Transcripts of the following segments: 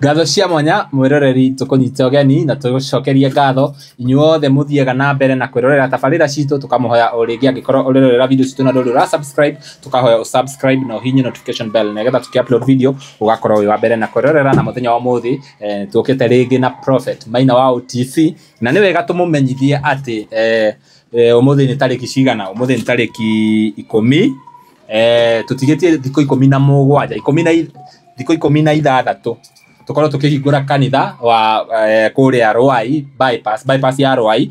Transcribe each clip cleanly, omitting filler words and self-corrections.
Ngatho cia mwanya mwiroreri, tukunyite ũgeni na tũcokerie ngatho inyuothe mũthiaga na mbere na kwĩrorera tabarĩra citũ. Tũkamũhoya o rĩngĩ, angĩkorwo ũrĩrorera video citũ na ndũrĩ ũra subscribe, tũkahoya subscribe na ũhihinye notification bell nĩgetha tũkĩ upload video ũgakorwo wĩ wa mbere na kwĩrorera. Na mũthenya wa ũmũthĩ tũkĩte rĩngĩ na Prophet Maina wa OTC, na nĩ wega tũmũmenyithie atĩ ũmũthĩ nĩ tarĩki cigana? Ũmũthĩ nĩ tarĩki 10, tũtigĩtie thikũ 17, thikũ 16 tũkorwo tũkĩhingũra kanitha wa kũrĩa Ruai bypass, bypass ya Ruai.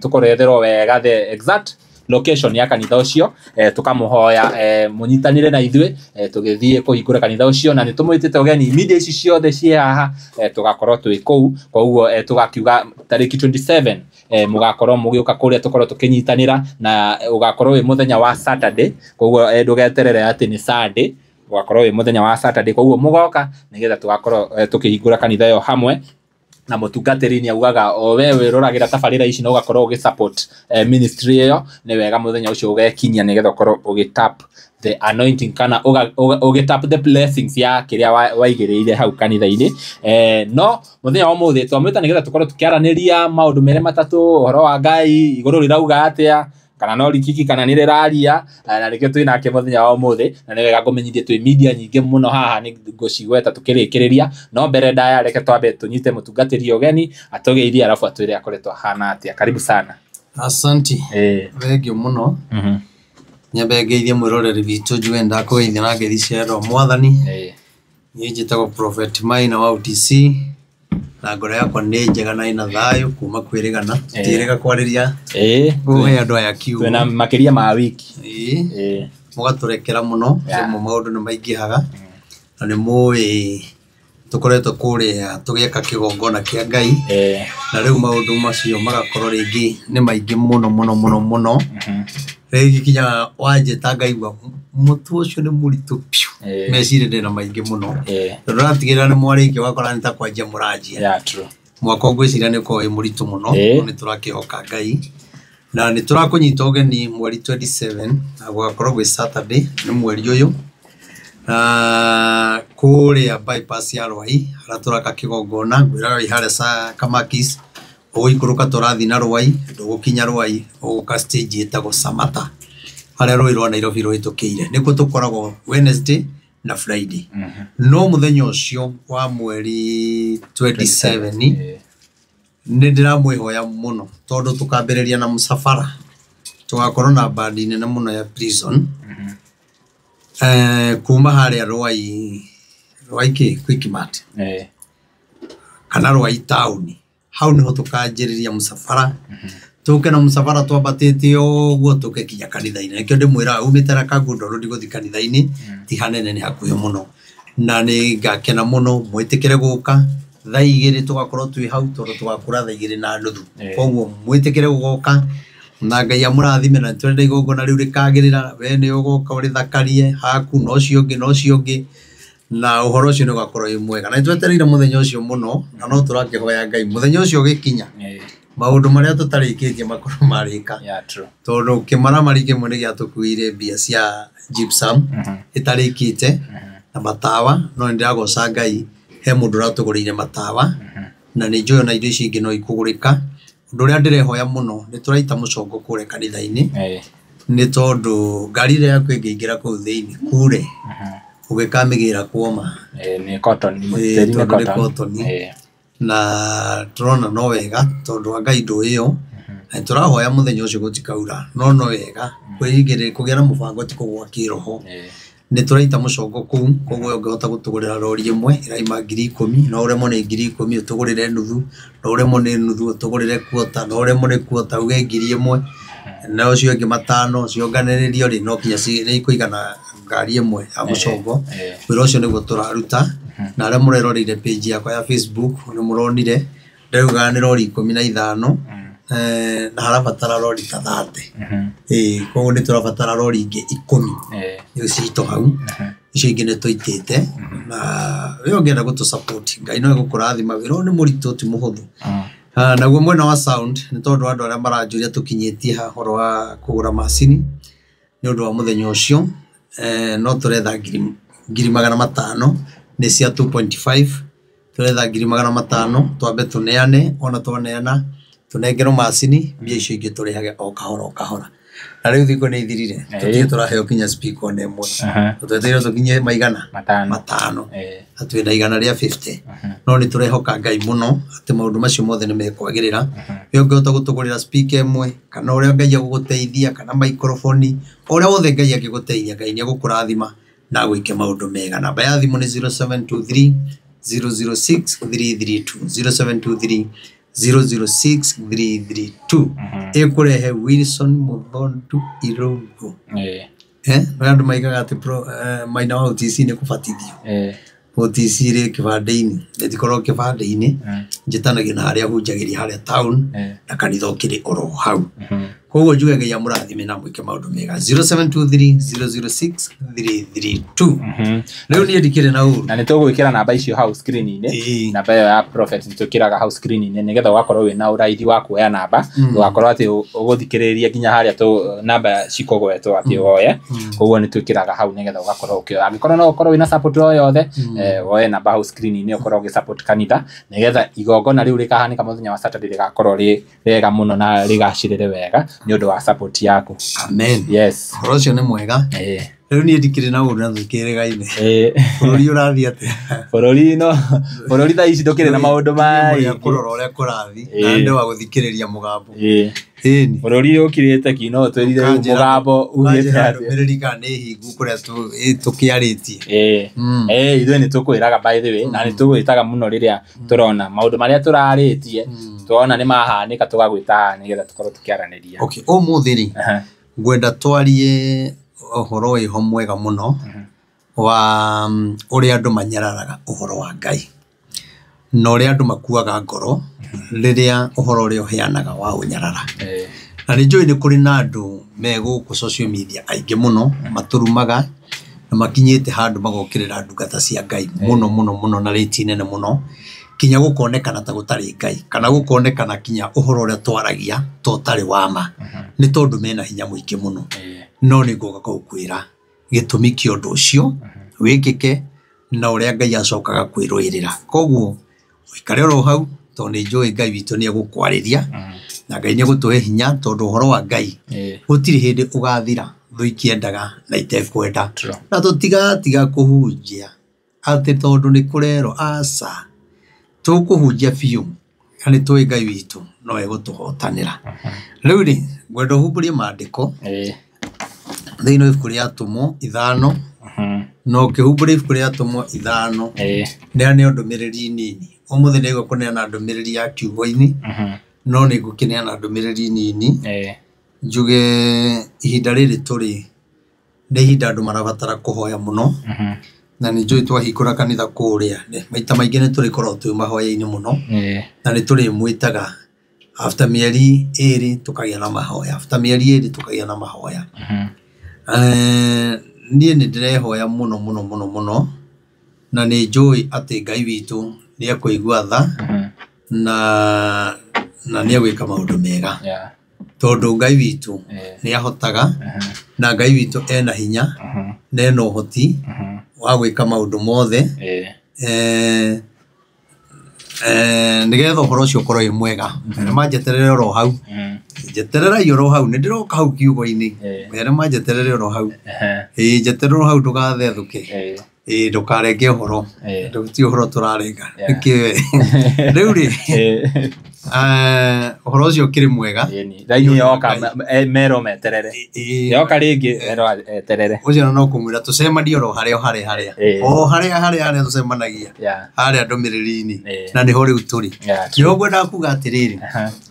Tũkũretherwo wega the exact location ya kanitha ũcio. Tũkamũhoya mũnyitanĩre na ithuĩ tũgĩthiĩ kũhingũra kanitha ũcio, na nĩ tũmwĩtĩte ũgeni media ici ciothe ciĩ haha, tũgakorwo twĩ kũu. Koguo tũgakiuga tarĩki 27 mũgakorwo mũgĩũka kũrĩa tũkorwo tũkĩnyitanĩra, na ũgakorwo wĩ mũthenya wa Saturday. Koguo ndũgeterere atĩ nĩ Sunday, ũgakorwo wĩ mũthenya wa Saturday. Koguo mũgoka nĩgetha tũgakorwo tũkĩhingũra kanitha ĩyo hamwe na mũtungatĩri. Nĩ augaga o we wĩroragĩra tabarĩra ici na ũgakorwo ũgĩ support ministry ĩyo, nĩ wega mũthenya ũcio ũgekinyia nĩgetha ũkorwo ũgĩ tap the anointing kana ũgĩ tap the blessings ya kĩrĩa waigĩrĩire hau kanitha-inĩ. No mũthenya wa ũmũthĩ twamwĩta nĩgetha tũkorwo tũkĩaranĩria maũndũ merĩ matatũ, ũhoro wa Ngai, igũrũ rĩrauga atĩa, kana no rikiki kana nĩ rĩraria. Na nĩkĩo twĩ nake mũthenya wa ũmũthĩ. Na nĩ wega ngũmenyithie twĩ media nyingĩ mũno haha, nĩ ngũcigweta tũkĩrĩkĩrĩria, no mbere ndaya reke twambe tũnyite mũtungatĩri ũgeni atũgeithie, arabu atwĩre akoretwo ahana atĩa. Karibu sana. Asanti. Thengio mũno. Nyambe ngeithie mwĩroreri witũ, njuge ndakũgeithia na ngeithi cia wendo wa Mwathani. Niĩ njĩtagwo Prophet Maina wa OTC, na ngoro yakwa nĩ njega na ĩna thayũ kuma kwĩrĩgana. Tũtiĩrĩga kwarĩria kũhe andũ aya kiugo. Twĩna makĩria ma wiki. Mũgatũrekera mũno. Rĩmwe maũndũ nĩ maingĩhaga, na nĩ mũĩ tũkoretwo kũrĩa tũgĩaka kĩgongona kĩa Ngai, na rĩu maũndũ macio magakorwo rĩngĩ nĩ maingĩ mũno mũno mũno mũno. Rĩngĩ kinya wanjĩta ngaigua mũtwe ũcio nĩ mũritũ piũ. Meciria ndĩna maingĩ mũno, tondũ ũratigĩrĩra nĩ mwarĩkia ũgakora nĩ ta kwanjia mũranjia. Yeah, true. Mwaka ngwĩciria nĩ ũkorwo wĩ mũritũ mũno. No nĩ tũrakĩhoka Ngai na nĩ tũrakũnyita ũgeni mweri 27, na gũgakorwo gwĩ Saturday, nĩ mweri ũyũ, na kũrĩa bypass ya Ruai harĩa tũraka kĩgongona. Ngwĩraga wĩ harĩa Kamakis, ũgũikũrũka tũrathiĩ na Ruai, ndũgũkinya Ruai, ũgũka stage ĩtagwo Samata harĩa rũĩ rwa Nairobi rũhĩtũkĩire. Nĩkuo tũkoragwo Wednesday na Friday. No mũthenya ũcio wa mweri 27 nĩ ndĩramwĩhoya mũno, tondũ tũkambĩrĩria na mũcabara, tũgakorwo na bandi nene mũno ya prison kuma harĩa Ruai, Ruai kĩ Quickmart kana Ruai town. Hau niho tũkanjĩrĩria mũcabara, tũke na mũcabara twambatĩte ũguo tũke kinya kanitha-inĩ. Nĩkĩo ndĩmwĩraga umĩte na Kangundo Road gũthiĩ kanitha-inĩ ti hanene, nĩ hakuhĩ mũno, na nĩ ngakena mũno mwĩtĩkĩre gũka. Thaa 2 tũgakorwo twĩ hau, tondũ tũgakũra thaa 2:30. Koguo mwĩtĩkĩre gũgoka na Ngai amũrathime, na nĩtũrenda igongona rĩu rĩkagĩrĩra. We nĩ ũgoka ũrĩthakarie haku na ũcio ũngĩ na ũcio ũngĩ, na ũhoro ũcio nĩ ũgakorwo wĩ mwega, na nĩtwetereire mũthenya ũcio mũno, na no tũrakĩhoya Ngai mũthenya ũcio ũgĩkinya maũndũ marĩa tũtarĩkĩtie makorwo marĩka. Yeah, true. Tondũ kĩmaramari kĩmwe nĩ gĩatũkuĩire mbia cia gypsum ĩtarĩkĩte na matawa, no nĩ ndĩragoca Ngai he mũndũ ũratũgũrĩire matawa, na nĩ njũĩ ona indo ici ingĩ no ikũgũrĩka. Ũndũ ũrĩa ndĩrehoya mũno, nĩ tũraita mũcongo kũrĩa kanitha-inĩ, nĩ tondũ ngari ĩrĩa yaku ĩngĩingĩra kũu thĩinĩ kure ũgĩkamĩgĩra kuoma. Nĩ cotton. Tĩri nĩ tondũ nĩ cotton. Cotton. Na tũrona no wega tondũ wa Ngai ndũ ĩyo, na nĩ tũrahoya mũthenya ũcio gũtikaura, no no wega kwĩigĩrĩra kũgĩa na mũbango ti kũgũa kĩroho. Nĩ tũraita mũcongo kũu, koguo ũngĩhota gũtũgũrĩra rori ĩmwe ĩraima 10,000, no ũremwo nĩ 10,000 ũtũgũrĩre nuthu, no ũremwo nĩ nuthu ũtũgũrĩre quarter, no ũremwo nĩ quarter uge 1,000, na ũcio ũngĩ matano cionganĩrĩrio rĩ, no kinya nĩ ikũigana ngari ĩmwe ya mũcongo. Wĩra ũcio nĩguo tũraruta, na arĩa mũreroreire page yakwa ya Facebook nĩ mũronire ndaugaga nĩ rori 15, na harabatara rori ta 30. Ĩĩ, koguo nĩ tũrabatara rori ingĩ 10 nĩ citũ hau, icio ingĩ nĩ tũitĩte. Na we ũngĩenda gũtũ support, Ngai no egũkũrathima. Wĩra ũyũ nĩ mũritũ, ti mũhũthũ. Ah, naguo mwena wa sound, nĩ tondũ andũ arĩa maranjũria tũkinyĩtie ha ũhoro wa kũgũra macini nĩ ũndũ wa mũthenya ũcio, no tũretha 500,000 nĩ cia 2.5. Tũretha 500,000 twambe tũneane, ona twaneana tũnengerwo macini, mbia icio ingĩ tũrĩhage o kahora o kahora. Na rĩu thikũ nĩ ithirire, tũtirĩ tũraheo kinya speaker ona ĩmwe. Twetereire tũkinye maigana 5. Na twĩna 150. No nĩ tũrehoka Ngai mũno atĩ maũndũ macio mothe nĩ mekwagĩrĩra. We ũngĩhota gũtũgũrĩra speaker ĩmwe, kana ũrĩa Ngai agũgũteithia, kana microphone, ũrĩa wothe Ngai angĩgũteithia, Ngai nĩ egũkũrathima na agwĩke maũndũ mega. Namba ya thimũ nĩ 0723 006 332, 0723 006 332. Ĩkũrehe Wilson Mũthondu Irũngũ. No andũ maigaga atĩ maina wa OTC nĩ kũbatithio. OTC rĩ kĩbandĩ-inĩ, ĩtikoragwo kĩbandĩ-inĩ, njĩtanagio na harĩa hunjagĩria harĩa town, na kanitha ũkĩrĩ oro hau. Koguo njuge Ngai amũrathime na mwĩke maũndũ mega. 0723 006 332. Rĩu niĩ ndikĩrĩ na ũru. Na nĩ tũgwĩkĩra namba icio hau screen-inĩ. Namba ĩyo ya prophet nĩ twĩkĩraga hau screen-inĩ nĩgetha ũgakorwo wĩna ũraithi wa kuoya namba, ndũgakorwo atĩ ũgũthikĩrĩria nginya harĩa tũ namba cikũgwetwo atĩ woye. Koguo nĩ twĩkĩraga hau nĩgetha ũgakorwo ũkĩoya. Angĩkorwo no ũkorwo wĩna support o yothe, woye namba hau screen-inĩ ũkorwo ũgĩ support kanitha nĩgetha igongona rĩu rĩkahanĩka mũthenya wa Saturday rĩgakorwo rĩ rĩega mũno na rĩgacĩrĩre wega nĩ ũndũ wa support yaku. Amen. Yes. Ũhoro ũcio nĩ mwega. Rĩu niĩ ndikĩrĩ na ũru na tũkĩrĩgaine. Bũrũri ũrathiĩ atĩa? Bũrũri no, bũrũri thaa ici ndũkĩrĩ na maũndũ maingĩ. Kũrora ũrĩa kũrathiĩ, na ndĩ wa gũthikĩrĩria mũgambo. Bũrũri ũkirĩte ki, no twĩrire rĩu mũgambo ugĩte atĩa. Ndũmĩrĩri kana nĩ hingu kũrĩa tũkĩarĩtie. Ithuĩ nĩ tũkwĩraga by the way, na nĩ tũgwĩtaga mũno rĩrĩa tũrona maũndũ marĩa tũrarĩtie, tuona nĩ mahanĩka tũgagwĩta haha nĩgetha tũkorwo tũkĩaranĩria. Okay, ũmũthĩ rĩ, ngwenda twarie ũhoro wĩho mwega mũno wa ũrĩa andũ manyararaga ũhoro wa Ngai na ũrĩa andũ makuaga ngoro rĩrĩa ũhoro ũrĩa ũheanaga wa ũnyarara. Na nĩ njũĩ nĩ kũrĩ na andũ me gũkũ social media aingĩ mũno matũrumaga na makinyĩte handũ magokĩrĩra ndungata cia Ngai mũno mũno mũno na rĩti nene mũno, kinya gũkonekana ta gũtarĩ Ngai kana gũkonekana kinya ũhoro ũrĩa twaragia ta ũtarĩ wa ma, nĩ tondũ mena hinya mũingĩ mũno. No nĩ ngũka gũkwĩra gĩtũmi kĩa ũndũ ũcio wĩkĩke na ũrĩa Ngai acokaga kwĩrũĩrĩra. Koguo ũikare oro hau tondũ nĩ njũĩ Ngai witũ nĩ egũkwarĩria na Ngai nĩ egũtũhe hinya tondũ ũhoro wa Ngai gũtirĩ hĩndĩ ũgathira thũ ikĩendaga na itekwenda. Na tũtigatiga kũhunjia atĩ tondũ nĩ kũrerwo, aca, tũkũhunjia biũ na nĩ tũĩ Ngai witũ no egũtũhotanĩra. Rĩu rĩ, ngwenda ũhumbũrie maandĩko thĩinĩ wa ibuku rĩa Atũmwo 5, na ũkĩhumbũria ibuku rĩa Atũmwo 5, neane ndũmĩrĩri nini. Ũmũthĩ nĩ ngũkũneana ndũmĩrĩri ya kiugo-inĩ, no nĩ ngũkĩneana ndũmĩrĩri nini. Njuge ihinda rĩrĩ tũrĩ nĩ ihinda andũ marabatara kũhoya mũno, na nĩ njũĩ twahingũra kanitha kũrĩa, maita maingĩ nĩ tũrĩkoragwo twĩ mahoya-inĩ mũno, na nĩ tũrĩmwĩtaga after mĩeri 2 tũkagĩa na mahoya, after mĩeri 2 tũkagĩa na mahoya. Niĩ nĩ ndĩrehoya mũno mũno mũno mũno, na nĩ njũĩ atĩ Ngai witũ nĩ ekũigua tha na nĩ egwĩka maũndũ mega. Tondũ Ngai witũ nĩ ahotaga, na Ngai witũ ena hinya, na ena ũhoti wa gwĩka maũndũ mothe. Nĩgetha ũhoro ũcio ũkorwo wĩ mwega. Mere manjeterere oro hau. Njetererai oro hau, nĩ ndĩroka hau kiugo-inĩ. Mere manjeterere oro hau. Njeterere oro hau ndũgathethũke. Ndũkarenge ũhoro. Ti ũhoro tũrarenga. Nĩkĩ? Rĩu rĩ, ũhoro ũcio ũkĩrĩ mwega. Raini yoka mero meterere. Yoka rĩngĩ mero eterere. Ũcio no kũmwĩra tũcemanie oro harĩa harĩa harĩa. O harĩa harĩa harĩa tũcemanagia. Harĩa ndũmĩrĩri-inĩ. Na nĩho rĩu tũrĩ. Nĩho ngwendaga kuga atĩrĩrĩ.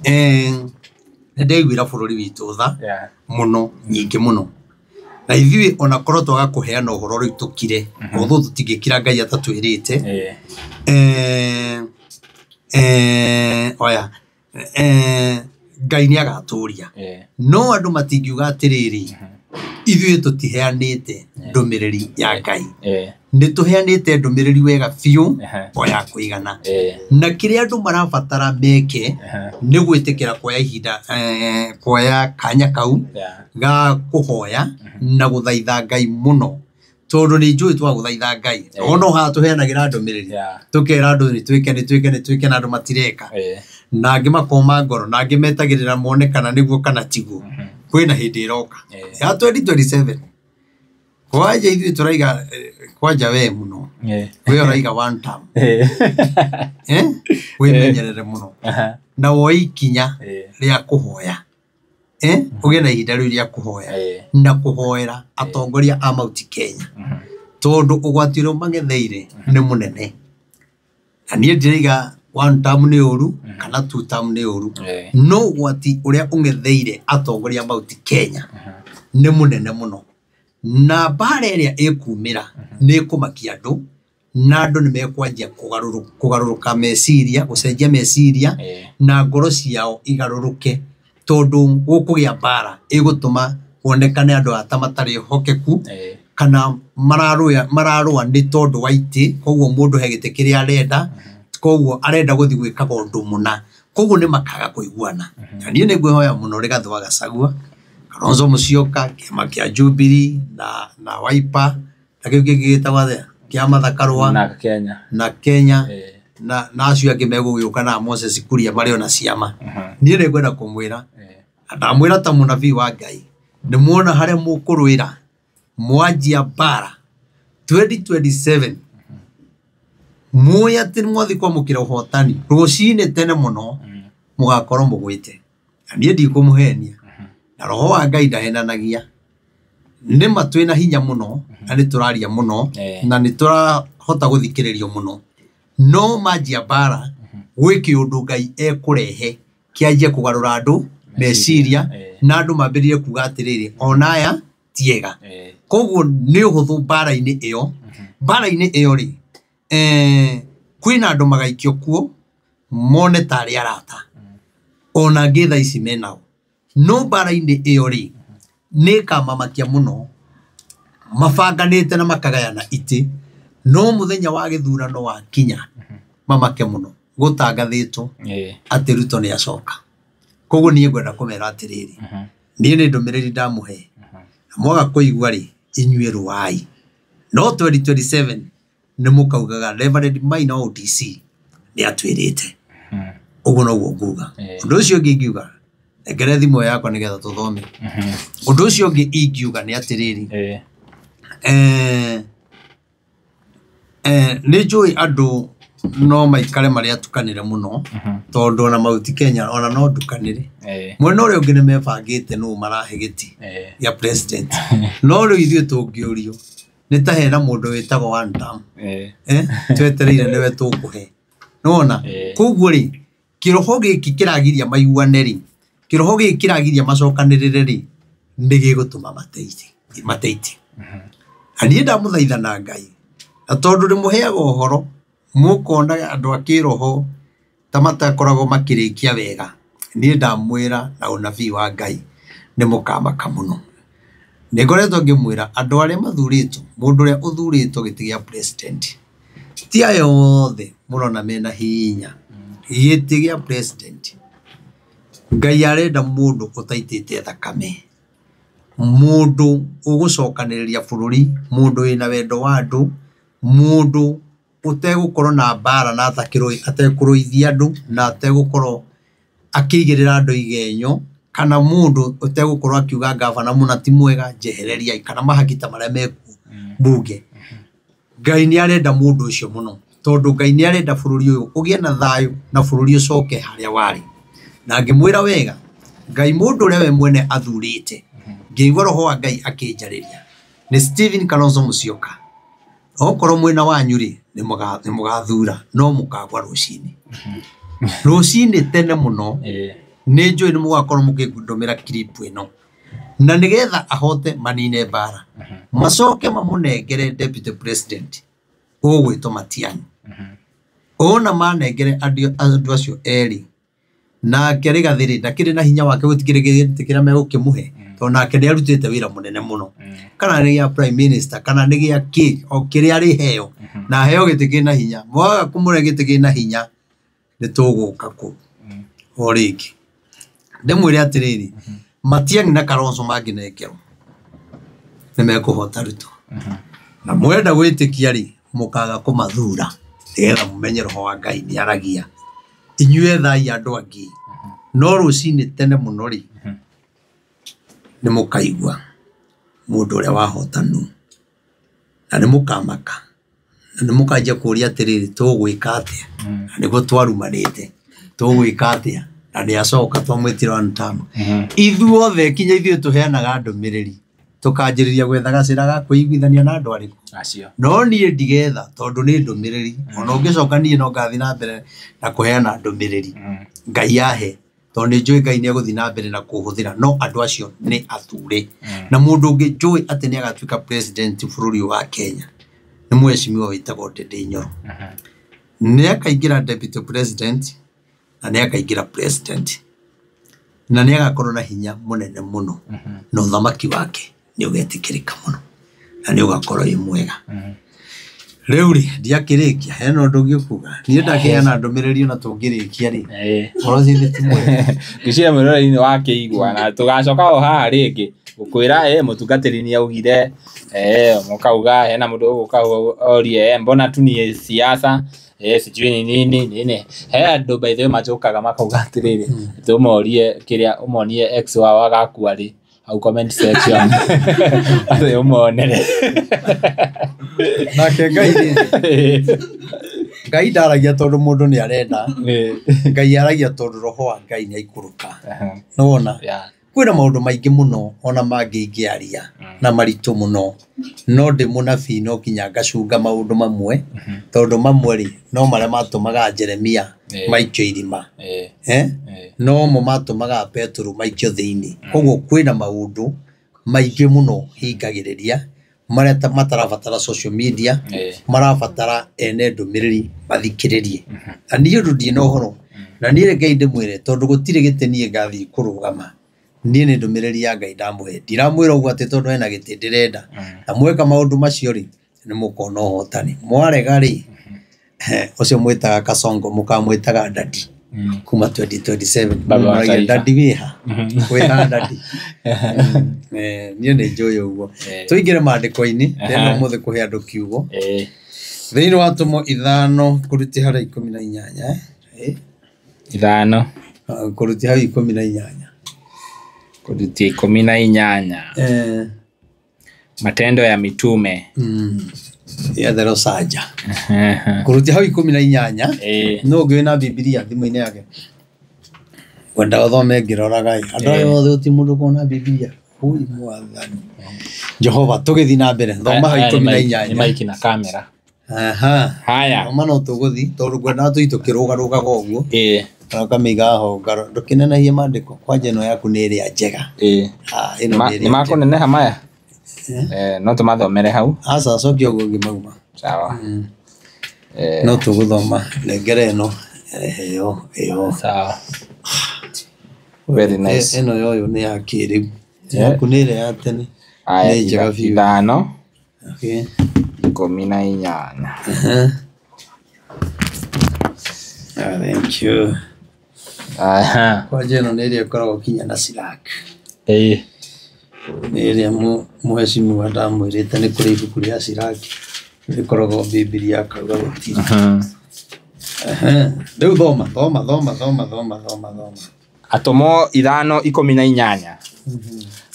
Nĩ ndaiguĩra bũrũri witũ tha mũno, nyingĩ mũno. Na ithuĩ ona korwo twaga kũheana ũhoro rĩu tũkire, although tũtingĩkira Ngai atatwĩrĩte. Oya, Ngai nĩ agatũria. No andũ matingiuga atĩrĩrĩ, ithuĩ tũtiheanĩte ndũmĩrĩri ya Ngai. Nĩ tũheanĩte ndũmĩrĩri wega biũ, o ya kũigana. Na kĩrĩa andũ marabatara meke nĩ gwĩtĩkĩra kuoya ihinda, kuoya kanya kau ga kũhoya na gũthaitha Ngai mũno. Tondũ nĩ njũĩ twagũthaitha Ngai. Ona haha tũheanagĩra ndũmĩrĩri. Tũkera andũ nĩ twĩke nĩ twĩke nĩ twĩke na andũ matireka. Na angĩ makoma ngoro na angĩ metagĩrĩra mone kana nĩguo kana tiguo. Kwĩna hĩndĩ ĩroka. Ya 2027. Kwanja ithuĩ tũraiga kwanja we mũno. We ũraiga one term. Wĩmenyerere mũno. Na woe ikinya rĩa kũhoya. Ũgĩe na ihinda rĩu rĩa kũhoya. Na kũhoera atongoria a Mount Kenya. Tondũ ũgwati ũrĩa mang'etheire nĩ mũnene. Na niĩ ndĩraiga one term nĩ ũru kana two term nĩ ũru. No ũgwati ũrĩa ũng'etheire atongoria a Mount Kenya nĩ mũnene mũno. Na mbara ĩrĩa ĩkumĩra nĩ ĩkũmakia andũ na andũ nĩ mekwanjia kũgarũrũka meciria, gũcenjia meciria na ngoro ciao igarũrũke tondũ gũkũgĩa mbara ĩgũtũma kuonekane andũ aya ta matarĩ ehokeku kana mararũa nĩ tondũ wa itĩ, koguo mũndũ he gĩtĩ kĩrĩa arenda, koguo arenda gũthiĩ gwĩkaga ũndũ mũna, koguo nĩ makaga kũiguana. Na niĩ nĩ ngwĩhoya mũno Rigathĩ wa Gachagua, Kalonzo Musyoka, kĩama kĩa Jubilee na Wiper na kĩu kĩngĩ gĩtagwo atĩa kĩa Martha Karua na Kenya na Kenya na acio angĩ megũgĩũka na Moses Kuria marĩ ona ciama. Niĩ nĩ ngwenda kũmwĩra ndamwĩra ta mũnabii wa Ngai nĩ muona harĩa mũkũrũĩra mwanjia mbara 2027 muĩ atĩ nĩ mwathiĩ kwamũkĩra ũhotani rũcinĩ tene mũno mũgakorwo mũgwĩte. Na niĩ ndikũmũhenia na roho wa Ngai ndahenanagia. Nĩ ma twĩna hinya mũno na nĩ tũraria mũno na nĩ tũrahota gũthikĩrĩrio mũno, no manjia mbara gwĩ kĩũndũ Ngai ekũrehe kĩanjie kũgarũra andũ meciria na andũ mambĩrĩrie kuga atĩrĩrĩ ona aya ti ega. Koguo nĩ ũhũthũ mbara-inĩ ĩyo. Mbara-inĩ ĩyo rĩ, kwĩna andũ magaikio kuo mone tarĩ arata ona angĩ thaa ici menao, no mbara-inĩ ĩyo rĩ nĩ ĩkamamakia mũno mabanganĩte na makagayana itĩ, no mũthenya wa gĩthurano wakinya mamake mũno gũtangathĩtwo atĩ Ruto nĩ acoka. Koguo niĩ ngwenda kũmera atĩrĩrĩ, niĩ nĩ ndũmĩrĩri ndamũhe na mwaga kũigua rĩ inyuĩ rũai, no 2027 nĩ mũkaugaga Reverend Maina wa ODC nĩ atwĩrĩte. Ũguo noguo nguga. Ũndũ ũcio ũngĩ ingiuga, nengere thimũ yakwa nĩgetha tũthome. Ũndũ ũcio ũngĩ ingiuga nĩ atĩrĩrĩ, nĩ njũĩ andũ no maikare marĩ atukanĩre mũno tondũ ona Mount Kenya ona no ndukanĩre. Mwena ũrĩa ũngĩ nĩ mebangĩte nũ marahe gĩtĩ gĩa president, no rĩu ithuĩ tũngĩũrio nĩ ta hena mũndũ wĩtagwo one term twetereire nĩwe tũkũhe. Nĩwona? Koguo rĩ kĩroho gĩkĩ kĩragiria maiguane rĩ, kĩroho gĩkĩ kĩragiria macokanĩrĩre rĩ, nĩ gĩgũtũma mateite. Na niĩ ndamũthaitha na Ngai, na tondũ ndĩmũheaga ũhoro mũkona andũ a kĩroho ta matakoragwo makĩrĩkia wega, niĩ ndamwĩra na ũnabii wa Ngai nĩ mũkamaka mũno. Nĩ ngoretwo ngĩmwĩra andũ arĩa mathurĩtwo, mũndũ ũrĩa ũthurĩtwo gĩtĩ gĩa president ti aya othe mũrona mena hinya. Gĩtĩ gĩa president Ngai arenda mũndũ ũtaitĩte thakame, mũndũ ũgũcokanĩrĩria bũrũri, mũndũ wĩna wendo wa andũ, mũndũ ũtegũkorwo na mbara na atekũrũithia andũ na ategũkorwo akĩigĩrĩra andũ igenyo, kana mũndũ ũtegũkorwo akiuga ngavana mũna ti mwega njehereriai, kana mahaki ta marĩa mekuo mbunge. Ngai nĩ arenda mũndũ ũcio mũno, tondũ Ngai nĩ arenda bũrũri ũyũ ũgĩe na thayũ na bũrũri ũcoke harĩa warĩ. Na ngĩmwĩra wega, Ngai mũndũ ũrĩa we mwene athurĩte, ngĩigua roho wa Ngai akĩnjarĩria nĩ Stephen Kalonzo Musyoka. Okorwo mwena wanyu rĩ nĩ mũgathura, no mũkagwa rũcinĩ. Rũcinĩ tene mũno nĩ njũĩ nĩ mũgakorwo mũkĩndũmĩra clip ĩno, na nĩgetha ahote manine mbara macoke mamũnengere deputy president ũgwĩtwo Matiang'i. Ona manengere andũ acio erĩ, nake Rigathĩ rĩ ndakĩrĩ na hinya wake gũtikĩrĩ gĩtĩ kĩrĩa megũkĩmũhe, tondũ nake nĩ arutĩte wĩra mũnene mũno, kana nĩ gĩa prime minister kana nĩ gĩa kĩ o kĩrĩa arĩheo, na aheo gĩtĩ kĩna hinya. Mwaga kũmũhe gĩtĩ kĩna hinya nĩ tũgũka kũu o rĩngĩ. Ndĩmwĩre atĩrĩrĩ, Matiang'i na Kalonzo mangĩnengerwo nĩ mekũhota Ruto. Na mwenda gwĩtĩkia rĩ, mũkaga kũmathura nĩgetha mũmenye roho wa Ngai nĩ aragia. Inyuĩ ethai andũ angĩ. No rũcinĩ tene mũno rĩ, nĩ mũkaigua mũndũ ũrĩa wahotanu. Na nĩ mũkamaka. Na nĩ mũkanjia kũũria atĩrĩrĩ, tũgwĩka atĩa? Na nĩguo twarumanĩte. Tũgwĩka atĩa? Na nĩ acoka twamwĩtire one term. Ithuothe kinya ithuĩ tũheanaga ndũmĩrĩri tũkanjĩrĩria gwetha gacĩra ga kwĩiguithania na andũ arĩkũ. Acio. No niĩ ndigetha tondũ nĩ ndũmĩrĩri. Ona ũngĩcoka niĩ no ngathiĩ na mbere na kũheana ndũmĩrĩri. Ngai ahe tondũ nĩ njũĩ Ngai nĩ egũthiĩ na mbere na kũhũthĩra, no andũ acio nĩ athure. Na mũndũ ũngĩ njũĩ atĩ nĩ agatuĩka president bũrũri ũyũ wa Kenya nĩ mheshimiwa wĩtagwo Ndindi Nyoro. Nĩ akaingĩra deputy president na nĩ akaingĩra president na nĩ agakorwo na hinya mũnene mũno na ũthamaki wake nĩ ũgetĩkĩrĩka mũno na nĩ ũgakorwo wĩ mwega. Rĩu rĩ, ndiakĩrĩkia, hena ũndũ ũngĩ ũkuga? Niĩ ndakĩheana ndũmĩrĩri ona tũngĩrĩkia rĩ, ũhoro ũcio nĩ ti mwega. Ngwĩciria mwĩroreri nĩ wakĩigua na tũgacoka o haha rĩngĩ gũkwĩra mũtungatĩri nĩ augire, mũkauga hena mũndũ ũgũka orie mbona tu ni siasa, sijui ni nini nini. He andũ by the way macokaga makauga atĩrĩrĩ, tũmorie kĩrĩa ũmonie ex wao agakua rĩ, hau comment section atĩ ũmonere. Nake Ngai rĩ, Ngai ndaragia tondũ mũndũ nĩ arenda. Ngai aragia tondũ roho wa Ngai nĩ aikũrũka. Nĩwona? Kwĩna maũndũ maingĩ mũno ona mangĩ ingĩaria na maritũ mũno, no ndĩ mũnabii no nginya ngacunga maũndũ mamwe, tondũ mamwe rĩ no marĩa matũmaga Jeremia maikio irima, no mo matũmaga Petero maikio thĩinĩ. Koguo kwĩna maũndũ maingĩ mũno hingagĩrĩria marĩa matarabatara social media, marabatara ene ndũmĩrĩri mathikĩrĩrie. Na niĩ ũndũ ndirĩ na ũhoro, na niĩ Ngai ndĩmwĩre tondũ gũtirĩ gĩtĩ niĩ ngathiĩ kũrũgama. Niĩ nĩ ndũmĩrĩri ya Ngai ndamũhe. Ndiramwĩra ũguo atĩ tondũ hena gĩtĩ ndĩrenda. Na mweka maũndũ macio rĩ, nĩ mũkona ũhotani. Mwarega rĩ, ũcio mwĩtaga Kasongo mũkamwĩtaga Dadi kuma 2027. Baba wa taifa. Dadi wĩha? Wĩha Dadi? Niĩ nĩ njũĩ ũguo. Tũingĩre maandĩko-inĩ, ndĩrenda ũmũthĩ kũhe andũ kiugo. Thĩinĩ wa Atũmwo 5 kũruti harĩa 18. 5. Kũruti hau 18. Kũruti 18. Matendo ya Mitume. Yethero Sanja. Kũruti hau 18. No ũngĩ wĩna Bibilia thimũ-inĩ yake. Ngwenda ũthome ngĩroraga ĩ. Andũ aya othe gũtirĩ mũndũ ũkoragwo na Bibilia. Ui mwathani. Jehova, tũgĩthiĩ na mbere. Thoma hau 18. Nĩ maiki na kamera. Haya. Thoma no tũgũthiĩ tondũ ngwendaga tũthiĩ tũkĩrũgarũgaga ũguo. Na ũkamĩiga ho ngaro. Ndũkĩnenehie maandĩko. Kwanja ĩno yaku nĩ ĩrĩa njega. Ĩno nĩ ĩrĩa Nĩ makũneneha maya? No tũmathomere hau. Aca, cokia ũguo ngĩmauma. Sawa. No tũgũthoma. Nengere ĩno. Ĩyo, ĩyo. Sawa. Very nice. Ĩno yoyo nĩ ya kĩrĩu. Yaku nĩ ĩrĩa ya tene. Nĩ njega biũ. 5. 18. Thank you. Kwanja ĩno nĩ ĩrĩa ĩkoragwo kinya na Sirac. Nĩ ĩrĩa mũheshimiwa ndamwĩrĩte nĩ kũrĩ ibuku rĩa Sirac rĩkoragwo Bibilia akauga gũtirĩ. Rĩu thoma, thoma, thoma, thoma, thoma, thoma, thoma. Atũmwo 5:18.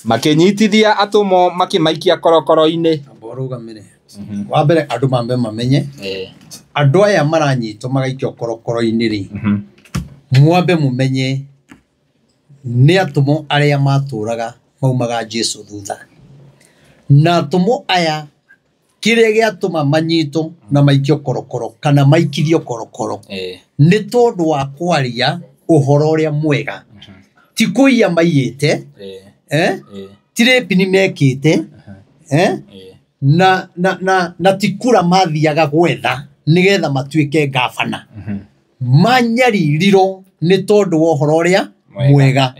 Makĩnyitithia atũmwo makĩmaikia korokoro-inĩ. Amba ũrũgamĩre. Wa mbere andũ mambe mamenye. Andũ aya maranyitwo magaikio korokoro-inĩ rĩ, mwambe mũmenye nĩ atũmwo arĩa matũraga maumaga Jesũ thutha. Na atũmwo aya kĩrĩa gĩatũma manyitwo na maikio korokoro kana maikithio korokoro nĩ tondũ wa kwaria ũhoro ũrĩa mwega. Ti kũiya maiyĩte, ti rape nĩ mekĩte, na ti kura mathiaga gwetha nĩgetha matuĩke ngabana. Manyaririrwo nĩ tondũ wa ũhoro ũrĩa mwega.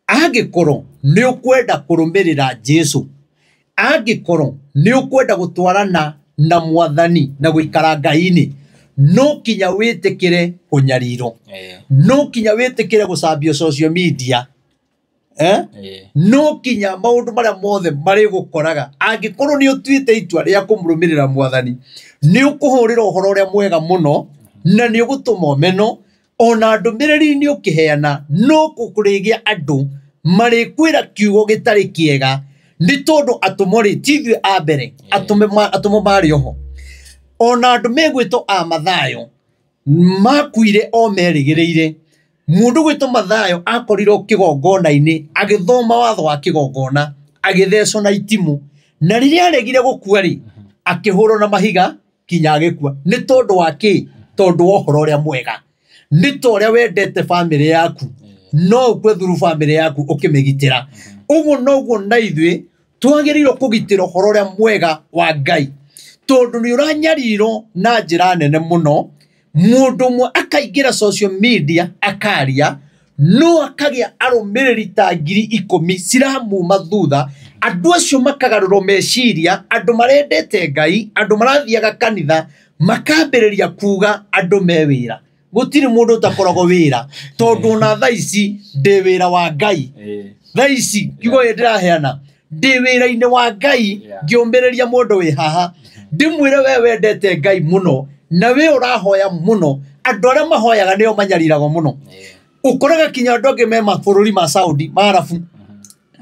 Angĩkorwo nĩ ũkwenda kũrũmĩrĩra Jesũ, angĩkorwo nĩ ũkwenda gũtwarana na mwathani na gũikara Ngai-inĩ, no kinya wĩtĩkĩre kũnyarirwo, no kinya wĩtĩkĩre gũcambio social media, No kinya maundu maria mothe marigukoraga angikorwo ni utuite itua ria kumurumirira mwathani ni ukuhurira uhoro uria mwega muno na ni ugutuma omeno ona ndumiriri ni ukiheana no kukurigia andu marikwira kiugo gitari kiega ni tondu atumo ri ti ithuĩ a mbere atumo mari oho ona andu megwitwo a Mathayo makuire o merigiriire mundu gwitwo Mathayo akorirwo kigongona-ini agithoma watho wa kigongona agithecwo na itimu na riria aregire gukua ri akihurwo na mahiga kinya agikua ni tondu wa ki tondu wa uhoro uria mwega ni ta uria wendete family yaku no ukue thuru family yaku ukimigitira uguo noguo na ithuĩ twagĩrĩirwo kũgitĩra ũhoro ũrĩa mwega wa Ngai tondu ni ũranyarirwo na njĩra nene mũno mundu umwe akaingĩra social media akaria no akagĩa arũmĩrĩri ta 10,000 ciramuma thutha andũ acio makagarũrwo meciria andũ marendete Ngai andũ marathiaga kanitha makambĩrĩria kuga andũ me wĩra gũtirĩ mũndũ ũtakoragwo wĩra tondũ ona thaa ici ndĩ wĩra wa Ngai thaa ici kiugo gĩkĩ ndĩraheana ndĩ wĩra-inĩ wa Ngai ngĩũmĩrĩria mũndũ wĩ haha ndĩmwĩre we wendete Ngai mũno na we ũrahoya mũno andũ arĩa mahoyaga nĩo manyariragwo mũno ũkoraga kinya andũ angĩ me mabũrũri ma Saudi ma Arabu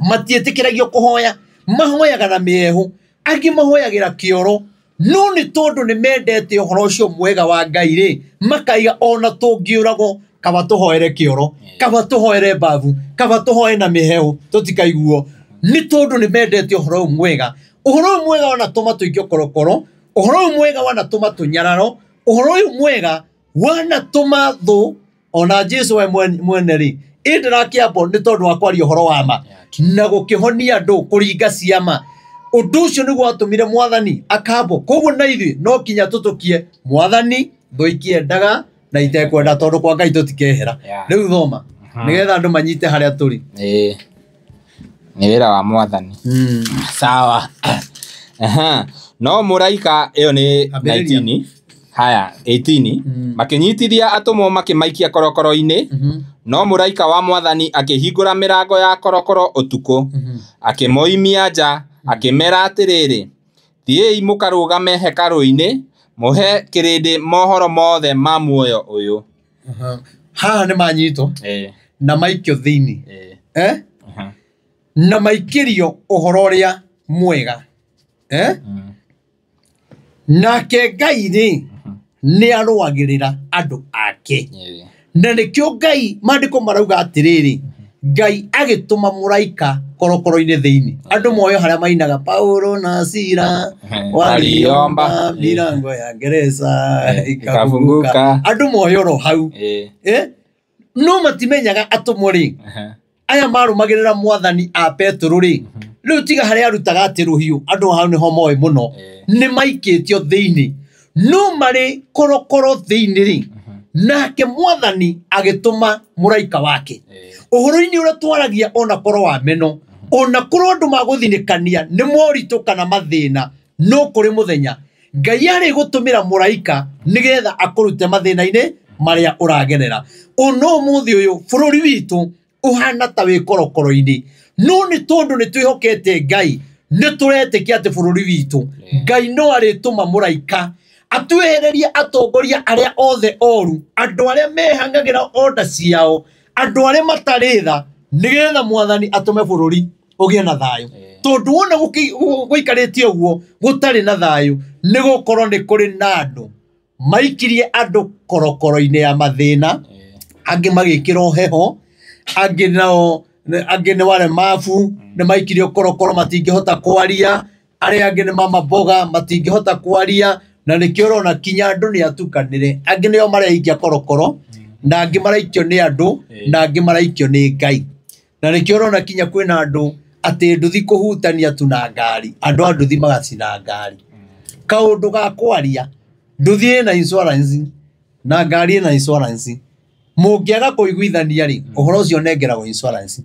matiĩtĩkĩragio kũhoya mahoyaga na mĩehu angĩ mahoyagĩra kĩoro no nĩ tondũ nĩ mendete ũhoro ũcio mwega wa Ngai rĩ makaiga ona tũngĩũragwo kaba tũhoere kĩoro kaba tũhoere mbabu kaba tũhoe na mĩhehu tũtikaiguo nĩ tondũ nĩ mendete ũhoro ũyũ mwega ũhoro ũyũ mwega wanatũma tũikio korokoro ũhoro ũyũ mwega wanatũma tũnyararo ũhoro ũyũ mwega wanatũma thũ ona Jesu we mwene rĩ ĩ ndĩrakĩambwo nĩ tondũ wa kwaria ũhoro wa ma na gũkĩhonia andũ kũringa ciama ũndũ ũcio nĩguo watũmire mwathani akambwo koguo na ithuĩ no kinya tũtũkie mwathani thũ ikĩendaga na itekwenda tondũ kwa Ngai tũtikehera rĩu thoma nĩgetha andũ manyite harĩa tũrĩ nĩ wĩra wa mwathani sawa. No mũraika ĩyo nĩ 19 haya 18 makinyitithia atũmwo makĩmaikia korokoro-inĩ no mũraika wa mwathani akĩhingũra mĩrango ya korokoro ũtukũ akĩmoimia nja akĩmera atĩrĩrĩ thiĩi mũkarũgame hekarũ-inĩ mũhe kĩrĩndĩ mohoro mothe ma muoyo ũyũ. Haha nĩ manyitwo na maikio thĩinĩ na maikĩrio ũhoro ũrĩa mwega nake Ngai rĩ nĩ arũagĩrĩra andũ ake na nĩkĩo Ngai maandĩko marauga atĩrĩrĩ Ngai agĩtũma mũraika korokoro-inĩ thĩinĩ andũ moyo harĩa mainaga Paulo na Sila waliomba milango ya gereza ikafunguka andũ moyo ro hau no matimenyaga atũmwo rĩ aya marũmagĩrĩra mwathani a Petero rĩ rĩu tiga harĩa arutaga atĩ rũhiũ andũ hau nĩho moĩ mũno nĩ maikĩtio thĩinĩ no marĩ korokoro thĩinĩ rĩ nake mwathani agĩtũma mũraika wake ũhoro-inĩ ũrĩa twaragia ona korwo wa meno ona korwo andũ magũthinĩkania nĩ moritũ kana mathĩna no kũrĩ mũthenya Ngai arĩ gũtũmĩra mũraika nĩgetha akũrute mathĩna-inĩ marĩa ũragerera ona ũmũthĩ ũyũ bũrũri witũ ũhana ta wĩ korokoro-inĩ no nĩ tondũ nĩ twĩhokete Ngai nĩ tũretĩkia atĩ bũrũri witũ Ngai no arĩtũma mũraika atwehererie atongoria arĩa othe oru andũ arĩa mehangagĩra onda ciao andũ arĩa matarĩ tha nĩgetha mwathani atũme bũrũri ũgĩe na thayũ tondũ wona gũikarĩte ũguo gũtarĩ na thayũ nĩ gũkorwo nĩ kũrĩ na andũ maikirie andũ korokoro-inĩ ya mathĩna angĩ magĩkĩrwo heho angĩ nao angĩ nĩ waremabu nĩ maikirio korokoro matingĩhota kwaria arĩa angĩ nĩ mama mboga matingĩhota kwaria na nĩkĩo ũrona kinya andũ nĩ atukanĩre angĩ nĩo mareikia korokoro na angĩ maraikio nĩ andũ na angĩ maraikio nĩ Ngai na nĩkĩo ũrona kinya kwĩna andũ atĩ nduthi kũhutania tu na ngari andũ a nduthi magacina ngari kaũndũ ga kwaria nduthi ĩna insurance na ngari ĩna insurance mũngĩaga kũiguithania rĩ ũhoro ũcio ũnengeragwo insurance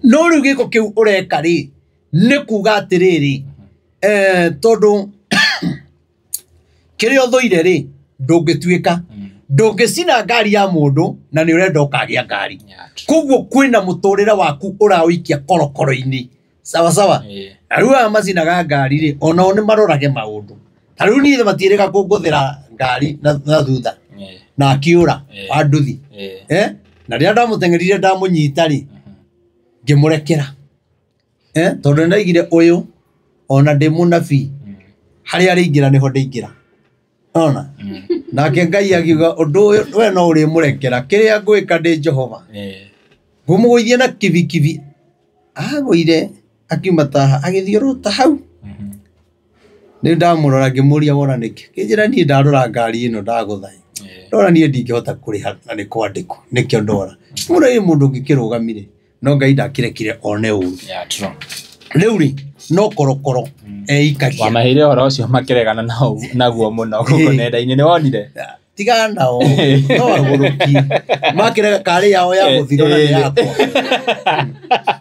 no rĩu gĩko kĩu ũreka rĩ nĩ kuga atĩrĩrĩ tondũ kĩrĩa ũthũire rĩ ndũngĩtuĩka Ndũngĩcina ngari ya mũndũ na nĩ ũrenda ũkagĩa ngari. Koguo kwĩna mũtũrĩre waku ũraũikia korokoro-inĩ. Sawa sawa. Na rĩu aya macinaga ngari rĩ, onao nĩ marorage maũndũ. Ta rĩu niĩ matiĩrĩga kũngũthĩra ngari na thutha na akiũra wa nduthi. Na rĩrĩa ndamũteng'erire ndamũnyita rĩ, ngĩmũrekera. Tondũ nĩ ndaigire ũyũ ona ndĩ mũnabii harĩa arĩingĩra nĩho ndĩingĩra. Ona nake Ngai akiuga ũndũ ũyũ we no ũrĩmũrekera, kĩrĩa ngwĩka ndĩ Jehova. Ngũmũgũithia na kibikibi. Agũire akiuma taha agĩthiũrũta hau. Nĩ ndamũrora ngĩmũria wona nĩkĩ. Kĩnjĩra niĩ ndarora ngari ĩno ndagũtha. Ndora niĩ ndingĩhota kũrĩha na nĩ kwandĩkwo nĩkĩo ndora. Mũno ĩ mũndũ ũngĩkĩrũgamire no Ngai ndakĩrekire one ũru. Rĩu rĩ no korokoro eikagia. Wamaheire ũhoro ũcio makĩregana naguo mũno gũkũ nenda-inĩ, nĩ wonire? Tigana nao no agũrũki makĩrega karĩ yao ya gũthirwo na nĩ yakwa.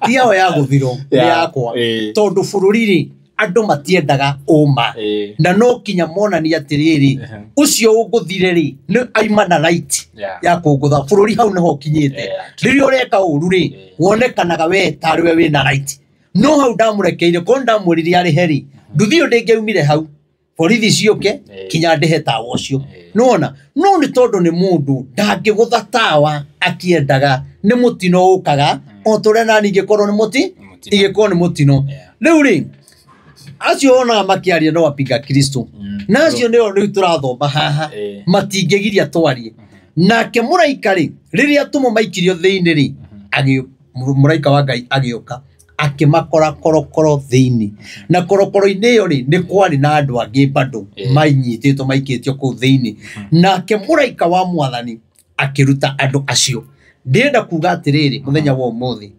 Ti yao ya gũthirwo nĩ yakwa. Tondũ bũrũri rĩ andũ matiendaga ũma na no kinya monania atĩrĩrĩ ũcio ũngũthire rĩ nĩ aima na right ya kũngũtha. Bũrũri hau nĩho ũkinyĩte. Rĩrĩa ũreka ũru rĩ wonekanaga we tarĩ we wĩna right. No hau ndamũrekeire korwo ndamwĩrire arĩhe rĩ nduthi ĩyo ndĩngĩaumire hau borithi ciũke kinya ndĩhe tawa ũcio. Nĩwona? No nĩ tondũ nĩ mũndũ ndangĩgũtha tawa akĩendaga, nĩ mũtino ũkaga o ta ũrĩa nani ingĩkorwo nĩ mũti ingĩkorwo nĩ mũtino. Rĩu rĩ acio wonaga makĩaria no apinga Kristo na acio nĩo rĩu tũrathoma haha matingĩgiria twarie. Nake mũraika rĩ rĩrĩa atũmwo maikirio thĩinĩ rĩ mũraika wa Ngai agĩũka akĩmakora korokoro thĩinĩ. Na korokoro-inĩ ĩyo rĩ nĩ kwarĩ na andũ angĩ bado mainyitĩtwo maikĩtio kũu thĩinĩ. Nake mũraika wa Mwathani akĩruta andũ acio. Ndĩrenda kuga atĩrĩrĩ mũthenya wa ũmũthĩ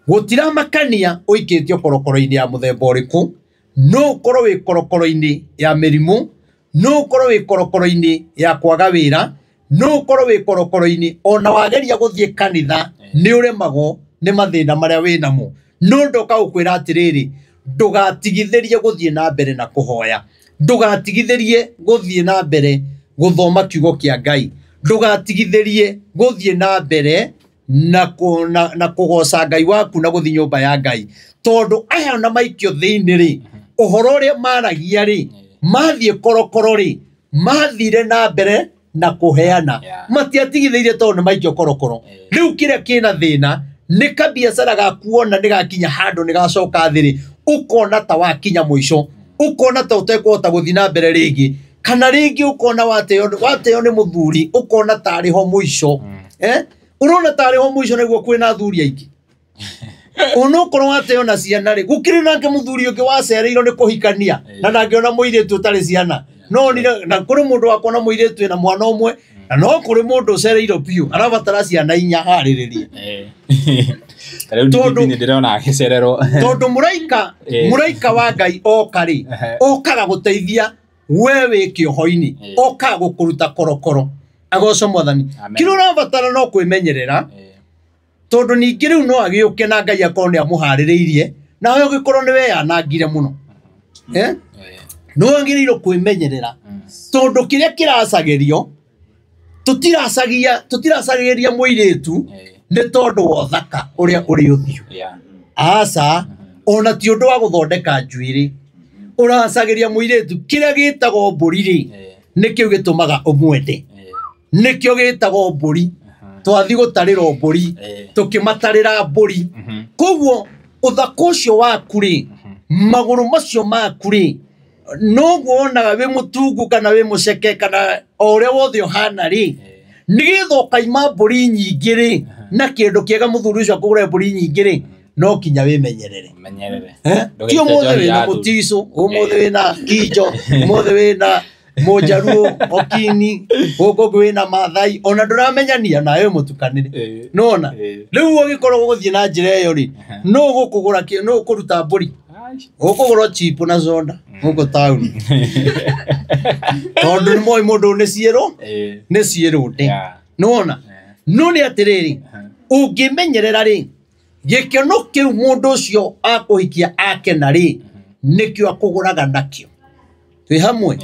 gũtiramakania ũikĩtio korokoro-inĩ ya mũthemba ũrĩkũ, no ũkorwo wĩ korokoro-inĩ ya mĩrimũ, no ũkorwo wĩ korokoro-inĩ ya kwaga wĩra, no ũkorwo wĩ korokoro-inĩ ona wageria gũthiĩ kanitha nĩ ũremagwo nĩ mathĩna marĩa wĩnamo. No ndoka gũkwĩra atĩrĩrĩ ndũgatigithĩrie gũthiĩ na mbere na kũhoya, ndũgatigithĩrie gũthiĩ na mbere gũthoma kiugo kĩa Ngai, ndũgatigithĩrie gũthiĩ na mbere na kũgoca Ngai waku na gũthiĩ nyũmba ya Ngai. Tondũ aya ona maikio thĩinĩ rĩ ũhoro ũrĩa maragia rĩ mathiĩ korokoro rĩ mathire na mbere na kũheana, matiatigithĩirie tondũ nĩ maikio korokoro. Rĩu kĩrĩa kĩna thĩna nĩ kabiacara gaku wona nĩ gakinya handũ nĩ gacoka thĩ rĩ ũkona ta wakinya mũico, ũkona ta ũtekũhota gũthiĩ na mbere rĩngĩ, kana rĩngĩ ũkona wateo nĩ mũthuri ũkona tarĩ ho mũico. Ũrona tarĩ ho mũico nĩguo kwĩna athuri aingĩ. Onokorwo wateo na ciana rĩ gũkĩrĩ nake mũthuri ũngĩ wacereirwo nĩ kũhikania na ndangĩona mũirĩtu ũtarĩ ciana. No na kũrĩ mũndũ wakuona mũirĩtu wĩna mwana ũmwe na no kũrĩ mũndũ ũcereirwo biũ arabatara ciana inya harĩrĩrie. Tondũ ndĩrona agĩcererwo. Tondũ mũraika wa Ngai oka rĩ okaga gũteithia we wĩ kĩoho-inĩ, okaga gũkũruta korokoro. Agoco Mwathani. Kĩrĩa ũrabatara no kwĩmenyerera tondũ ningĩ rĩu no agĩũke na Ngai akorwo nĩ amũharĩrĩirie nawe ũgĩkorwo nĩ weyanangire mũno. Nĩ wagĩrĩirwo kwĩmenyerera tondũ kĩrĩa kĩracagĩrio tũtiracagĩria mũirĩtu nĩ tondũ wa ũthaka ũrĩa ũrĩ ũthiũ. Aca ona ti ũndũ wa gũthondeka njuĩrĩ. Ũracagĩria mũirĩtu kĩrĩa gĩtagwo mbũri rĩ nĩkĩo gĩtũmaga ũmwende, nĩkĩo gĩtagwo mbũri. Twathi gũtarĩrwo mbũri tũkĩmatarĩra mbũri. Koguo ũthaka ũcio waku rĩ magũrũ macio maku rĩ noguo wonaga wĩ mũtungu kana wĩ mũceke kana o ũrĩa wothe ũhana rĩ nĩgetha ũkaima mbũri nyingĩ rĩ na kĩndũ kĩega mũthuri ũcio akũgũre mbũri nyingĩ rĩ no kinya wĩmenyerere. Ti ũmũthĩ wĩna mũtico, ũmũthĩ wĩna kinjo, ũmũthĩ wĩna mũnjaruo okini, gũkũ ũngĩ wĩna Maathai ona ndũramenyania nawe mũtukanĩre. Nĩwona? Rĩu ũgĩkorwo ũgũthiĩ na njĩra ĩyo rĩ no ũgũkũgũra no ũkũruta mbũri ũkũgũra chipu na soda gũkũ taũni tondũ nĩ moĩ mũndũ nĩ ciĩrũ nĩ ciĩrũnde. Nĩwona? No nĩ atĩrĩrĩ ũngĩmenyerera rĩ gĩkeno kĩu mũndũ ũcio akũhikia akena rĩ nĩkĩo akũgũraga nakĩo. Twĩ hamwe?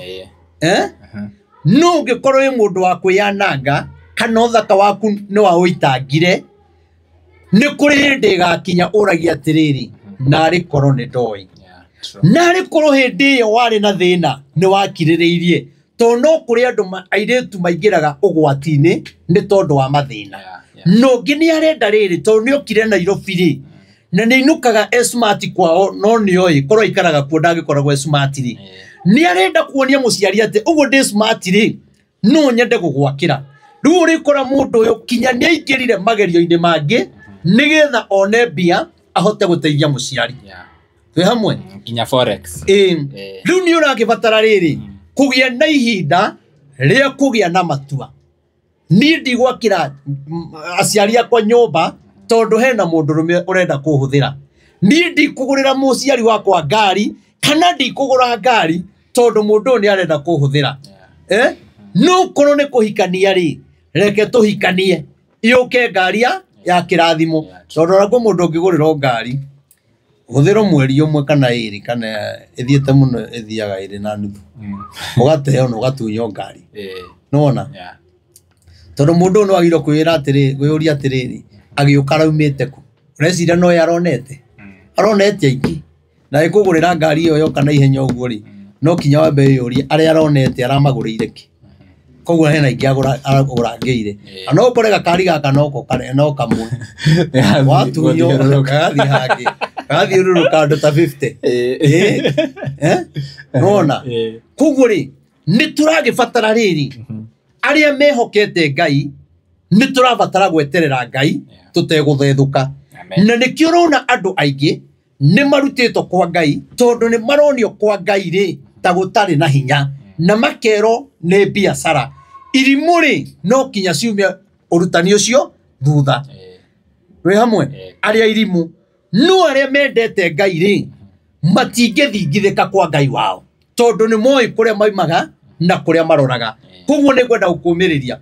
No ũngĩkorwo wĩ mũndũ wa kwĩyananga kana ũthaka waku nĩ wa ũitangire, nĩ kũrĩ hĩndĩ ĩgakinya ũragia atĩrĩrĩ, narĩ korwo nĩ ndoĩ. Narĩ korwo hĩndĩ ĩyo warĩ na thĩna nĩ wakirĩrĩirie, tondũ no kũrĩ andũ airĩtu maingĩraga ũgwati-inĩ nĩ tondũ wa mathĩna. No ũngĩ nĩ arenda rĩrĩ, tondũ nĩ okire Nairobi rĩ, na nĩ ainũkaga e smart kwao, no nĩoĩ korwo aikaraga kuo ndangĩkoragwo e smart rĩ, nĩ arenda kuonia mũciari atĩ ũguo ndĩ smart rĩ, no nyende gũgwakĩra. Rĩu ũrĩkora mũndũ ũyũ kinya nĩ aingĩrire magerio-inĩ mangĩ nĩgetha one mbia ahote gũteithia mũciari. Twĩ hamwe? Nginya forex. Rĩu nĩ ũragĩbatara rĩrĩ kũgĩa na ihinda rĩa kũgĩa na matua. Niĩ ndigwakĩra aciari akwa nyũmba tondũ hena mũndũrũme ũrenda kũhũthĩra. Niĩ ndikũgũrĩra mũciari wakwa ngari kana ndikũgũra ngari tondũ mũndũ ũyũ nĩ arenda kũhũthĩra. No korwo nĩ kũhikania rĩ, reke tũhikanie yũke ngari ya kĩrathimo, tondũ ona kwĩ mũndũ ũngĩgũrĩrwo ngari hũthĩrwo mweri ũmwe kana ĩrĩ kana ĩthiĩte mũno ĩthiaga ĩrĩ na nuthu, ũgateo na ũgatunywo ngari. Nĩwona? Tondũ mũndũ ũyũ nĩ wagĩrĩirwo kwĩra atĩrĩrĩ, kwĩyũria atĩrĩrĩ, agĩũka araumĩte kũ? Ũreciria no ye aronete? Aronete aingĩ. Na ĩkũgũrĩra ngari ĩyo yoka na ihenya ũguo rĩ, no kinya wambe wĩyũrie arĩa aronete aramagũrĩire kĩ? Koguo hena ingĩ agũrangĩire. Na no ũkore gakari gaka noko no kamwe. Watunywo gagathiĩ hangĩ. Gagathiũrũrũka andũ ta 50. Nĩwona? Koguo rĩ, nĩ tũragĩbatara rĩrĩ, arĩa mehokete Ngai, nĩ tũrabatara gweterera Ngai tũtegũthethũka. Na nĩkĩo ũrona andũ aingĩ nĩ marutĩtwo kwa Ngai, tondũ nĩ maronio kwa Ngai rĩ ta gũtarĩ na hinya, na makerwo nĩ biacara. Irimũ rĩ no kinya ciumie ũrutani ũcio thutha. Wĩ hamwe? Arĩa irimũ no arĩa mendete Ngai rĩ matingĩthingithĩka kwa Ngai wao, tondũ nĩ moĩ kũrĩa maumaga na kũrĩa maroraga. Koguo nĩ ngwenda gũkũmĩrĩria,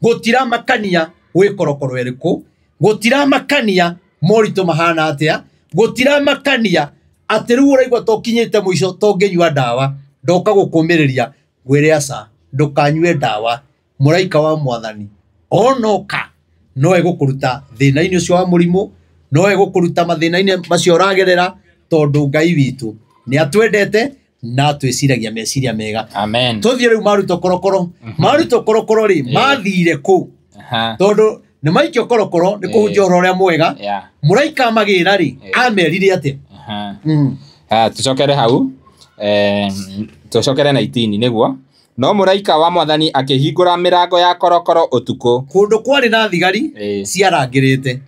gũtiramakania gwĩ korokoro ĩrĩkũ, gũtiramakania moritũ mahana atĩa, gũtiramakania atĩ rĩu ũraigua tokinyĩte mũico tongĩnyua ndawa. Ndoka gũkũmĩrĩria ngwĩre aca, ndũkanyue ndawa. Mũraika wa mwathani onoka no egũkũruta thĩna-inĩ ũcio wa mũrimũ, no egũkũruta mathĩna-inĩ macio ũragerera, tondũ Ngai witũ nĩ atwendete na atwĩciragia meciria mega. Amen. Tũthiĩ rĩu marutwo korokoro. Marutwo korokoro rĩ, mathire kũ? Tondũ nĩ maikio korokoro nĩ kũhunjia ũhoro ũrĩa mwega. Mũraika amagĩra rĩ, amerire atĩa? Tũcokere hau. Tũcokere 19 nĩguo. No mũraika wa mwathani akĩhingũra mĩrango ya korokoro ũtukũ. Kũndũ kwarĩ na thigari ciarangĩrĩte.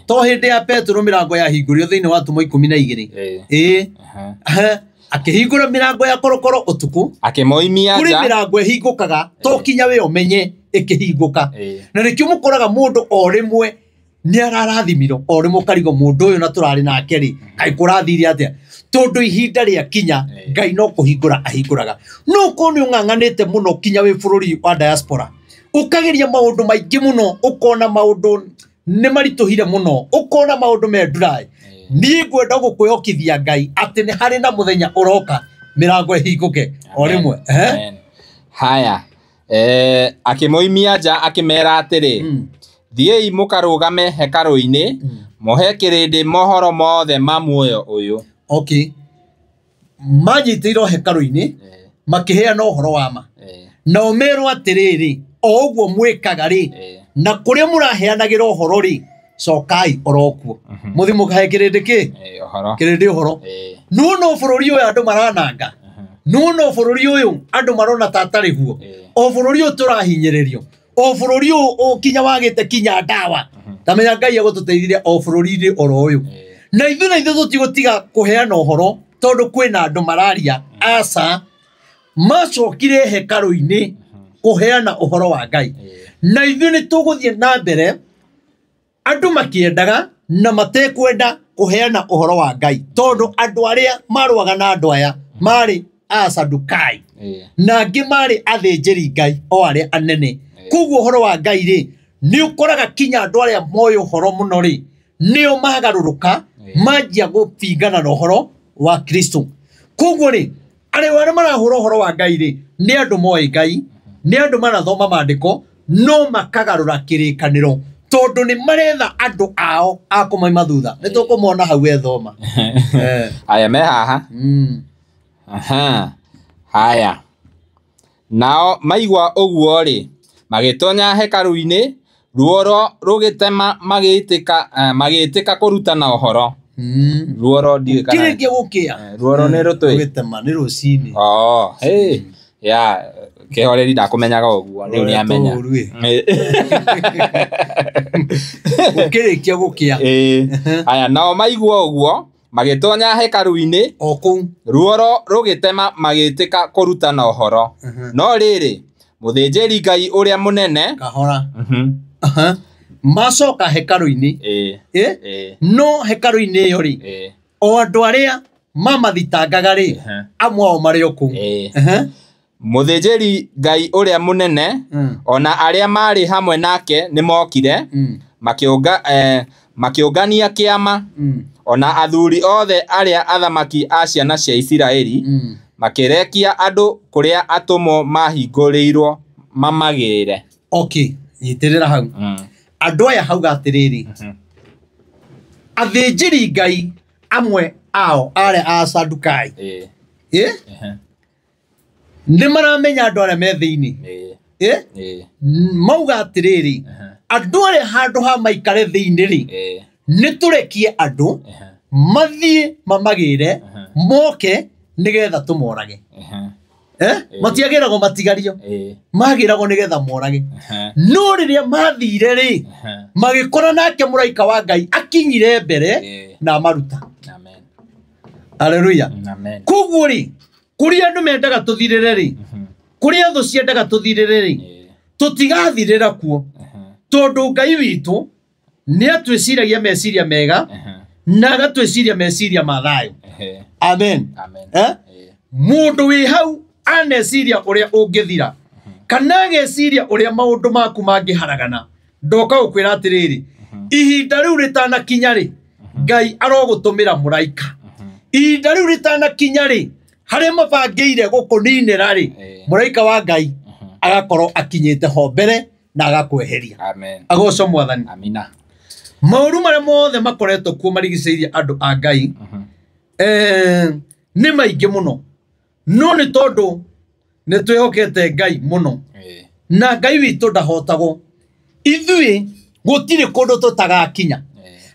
To hĩndĩ ya Petero mĩrango yahingũrio thĩinĩ wa atũmwo 12. Akĩhingũra mĩrango ya korokoro ũtukũ, akĩmoimia kũrĩ nja. Mĩrango ĩhingũkaga to kinya we ũmenye ĩkĩhingũka. Na nĩkĩo mũkoraga mũndũ o rĩmwe nĩ ararathimirwo, o rĩmwe ũkarigwo mũndũ ũyũ na tũrarĩ nake rĩ, kaĩ kũrathire atĩa? Tondũ ihinda rĩa kinya Ngai no kũhingũra ahingũraga. No ũkorwo nĩ ũng'ang'anĩte mũno kinya wĩ bũrũri wa diaspora, ũkageria maũndũ maingĩ mũno, ũkona maũndũ nĩ maritũhire mũno, ũkona maũndũ me dry. Niĩ ngwenda gũkwĩhokithia Ngai atĩ nĩ harĩ na mũthenya ũroka mĩrango ĩhingũke o rĩmwe. Haya. Akĩmoimia nja akĩmera atĩrĩ, thiĩi mũkarũgame hekarũ-inĩ, mũhe kĩrĩndĩ mohoro mothe ma muoyo ũyũ. Okay. Manyitĩirwo hekarũ-inĩ makĩheana ũhoro wa ma. Nao merwo atĩrĩrĩ, o ũguo mwĩkaga rĩ, na kũrĩa mũraheanagĩra ũhoro rĩ, cokai oro kuo. Mũthiĩ mũkahe kĩrĩndĩ kĩ? Kĩrĩndĩ ũhoro. No no bũrũri ũyũ andũ marananga. No no bũrũri ũyũ andũ marona ta atarĩ guo. O bũrũri ũyũ tũrahinyĩrĩrio. O bũrũri ũyũ kinya wagĩte kinya ndawa. Tamenya Ngai egũtũteithirie o bũrũri-inĩ oro ũyũ. Na ithuĩ na ithuĩ tũtigũtiga kũheana ũhoro tondũ kwĩna andũ mararia. Aca, macokire hekarũ-inĩ kũheana ũhoro wa Ngai. Na ithuĩ nĩ tũgũthiĩ na mbere andũ makĩendaga na matekwenda kũheana ũhoro wa Ngai, tondũ andũ arĩa marũaga na andũ aya marĩ Asadukai na angĩ marĩ athĩnjĩri Ngai o arĩa anene. Koguo ũhoro wa Ngai rĩ, nĩ ũkoraga kinya andũ arĩa moĩ ũhoro mũno rĩ, nĩo magarũrũka manjia gũbingana na ũhoro wa Kristo. Koguo rĩ, Arĩa marahũra ũhoro wa Ngai rĩ nĩ andũ moĩ Ngai, nĩ andũ marathoma maandĩko, no makagarũra kĩrĩkanĩro tondũ nĩ maretha andũ ao a kũmaima thutha. Nĩ tũkũmona hau ethoma. Aya me haha. Aha. Haya. Nao maigua ũguo rĩ, magĩtonya hekarũ-inĩ, ruoro rũgĩtema magĩtĩka kũrutana ũhoro. Ruoro ndiũĩ kana Kĩrĩkia gũkĩa. Ruoro nĩ rũtũĩ. Rũgĩtema nĩ rũcinĩ. Oh, hey. Ya, kĩhoreri ndakũmenyaga ũguo, rĩu nĩ amenya. Gũkĩrĩkia gũkĩa. Aya, nao maigua ũguo, magĩtonya hekarũ-inĩ, o kũu, ruoro rũgĩtema magĩtĩka kũrutana ũhoro. No rĩrĩ, mũthĩnjĩri Ngai ũrĩa mũnene kahora. Macoka hekarũ-inĩ. No hekarũ-inĩ ĩyo rĩ, o andũ arĩa mamathitangaga rĩ, amwe ao marĩ o kũu. Mũthĩnjĩri Ngai ũrĩa mũnene ona arĩa marĩ hamwe nake nĩ mokire, makĩũngania kĩama, ona athuri othe arĩa athamaki a ciana cia Isiraeli, makĩrekia andũ kũrĩa atũmwo mahingũrĩirwo mamagĩre. Okay, nyitĩrĩra hau. Andũ aya hauga atĩrĩrĩ, athĩnjĩri Ngai amwe ao arĩa a Sadukai nĩ maramenya andũ arĩa me thĩinĩ. Mauga atĩrĩrĩ, andũ arĩa handũ ha maikare thĩinĩ rĩ, nĩ tũrekie andũ mathiĩ mamagĩre moke nĩgetha tũmorage. Matiagĩragwo matigario, magĩragwo nĩgetha morage. No rĩrĩa mathire rĩ, magĩkora nake mũraika wa Ngai akinyire mbere na amaruta. Haleluya. Koguo rĩ, kũrĩa andũ mendaga tũthirĩre rĩ, kũrĩa thũ ciendaga tũthirĩre rĩ, tũtigathirĩra kuo, tondũ Ngai witũ nĩ atwĩciragia meciria mega na agatwĩciria meciria ma thayũ. Amen. Mũndũ wĩ hau aneciria ũrĩa ũngĩthira kana ageciria ũrĩa maũndũ maku mangĩharagana, ndoka gũkwĩra atĩrĩrĩ, ihinda rĩu rĩtanakinya rĩ, Ngai arogũtũmĩra mũraika. Ihinda rĩu rĩtanakinya rĩ, harĩa mabangĩire gũkũninĩra rĩ, mũraika wa Ngai agakorwo akinyĩte ho mbere na agakweheria. Agocwo Mwathani. Amina. Maũru marĩa mothe makoretwo kuo marigicĩirie andũ a Ngai nĩ maingĩ mũno, no nĩ tondũ nĩ twĩhokete Ngai mũno na Ngai witũ ndahotagwo. Ithuĩ gũtirĩ kũndũ tũtagakinya.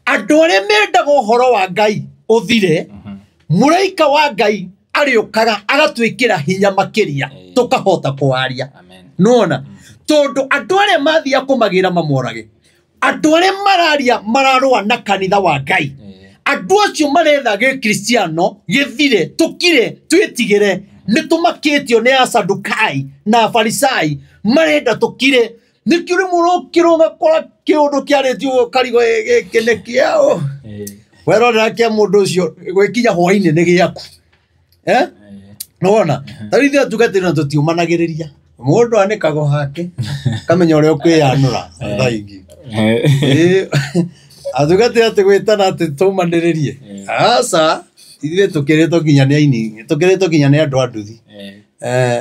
Andũ arĩa mendaga ũhoro wa Ngai ũthire, mũraika wa Ngai arĩũkaga agatwĩkĩra hinya makĩria, tũkahota kũwaria. Nĩwona? Tondũ andũ arĩa mathiaga kũmagĩra mamorage, andũ arĩa mararia mararũa na kanitha wa Ngai, andũ acio maretha gĩkristiano gĩthire, tũkire, twĩtigĩre. Nĩ tũmakĩtio nĩ Asadukai na Afarisai, marenda tũkire. Nĩkĩo rĩmwe ũrokĩra ũgakora kĩũndũ kĩarĩtio ũkarigwo gĩkĩ nĩ kĩaũ. Werorera kĩa mũndũ ũcio gwĩkinya hwaĩ-inĩ nĩ gĩaku. Nĩwona? Ta rĩu ithuĩ atungatĩri na tũtiũmanagĩrĩria. Mũndũ anĩkagwo hake, kamenya ũrĩa ũkwĩyanũra thaa ingĩ. Atungatĩri atĩ gwĩtana atĩ tũmanĩrĩrie. Aca, ithuĩ tũkĩrĩtwo nginya nĩ aini, tũkĩrĩtwo nginya nĩ andũ a nduthi.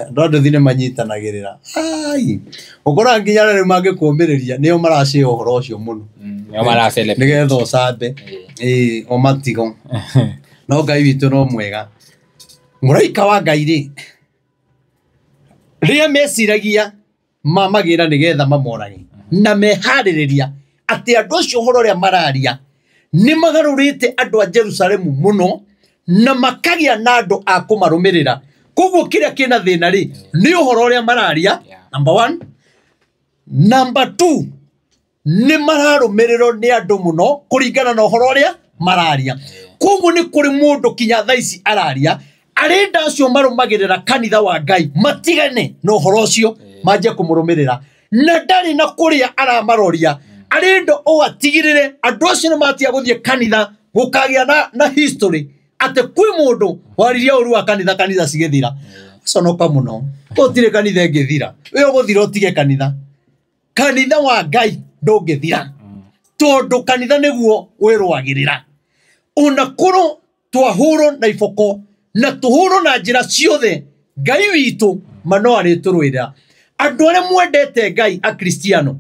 Andũ a nduthi nĩ manyitanagĩrĩra. Ai, ũkoraga nginya arĩa rĩu mangĩkũũmĩrĩria nĩo maracĩa ũhoro ũcio mũno. Nĩo maracelebrate. Nĩgetha ũcambe. O matigo. No Ngai witũ no mwega. Mũraika wa Ngai rĩ, rĩrĩa meciragia mamagĩra nĩgetha mamorage, na meharĩrĩria atĩ andũ acio ũhoro ũrĩa mararia nĩ magarũrĩte andũ a Jerusalemu mũno na makagĩa na andũ a kũmarũmĩrĩra. Koguo kĩrĩa kĩna thĩna rĩ, nĩ ũhoro ũrĩa mararia, number 1. Number 2, nĩ mararũmĩrĩrwo nĩ andũ mũno kũringana na ũhoro ũrĩa mararia. Koguo nĩ kũrĩ mũndũ kinya thaa ici araria, arenda acio marũmagĩrĩra kanitha wa Ngai matigane na ũhoro ũcio, manjie kũmũrũmĩrĩra. Na ndarĩ na kũrĩa aramaroria, arenda o atigĩrĩre andũ acio nĩ matiga gũthiĩ kanitha, gũkagĩa na history atĩ kwĩ mũndũ waririe ũru wa kanitha, kanitha cigĩthira. Conoka mũno, gũtirĩ kanitha ĩngĩthira. We ũgũthira ũtige kanitha. Kanitha wa Ngai ndũngĩthira, tondũ kanitha nĩguo wĩrũagĩrĩra. Ona korwo twahũrwo na iboko Na tũhũrwo na njĩra ciothe Ngai witũ ma no arĩtũrũĩra. Andũ arĩa mwendete Ngai akristiano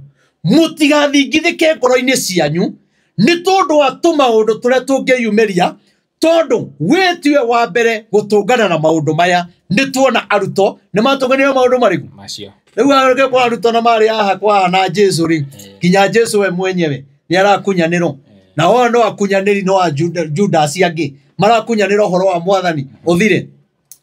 mũtigathingithĩke ngoro-inĩ cianyu nĩ tondũ wa tũmaũndũ tũrĩa tũngĩyumĩria, tondũ we tiwe wa mbere gũtũngana na maũndũ maya. Nĩ tuona arutwo nĩ matũnganire maũndũ marĩkũ macio. Rĩu angĩkorwo arutwo na marĩ haha kwa na Jesu rĩ, kinya Jesu we mwenyewe nĩ arakunyanĩrwo, na o no akunyanĩri no a Judas angĩ marakunyanĩra ũhoro wa mwathani ũthire,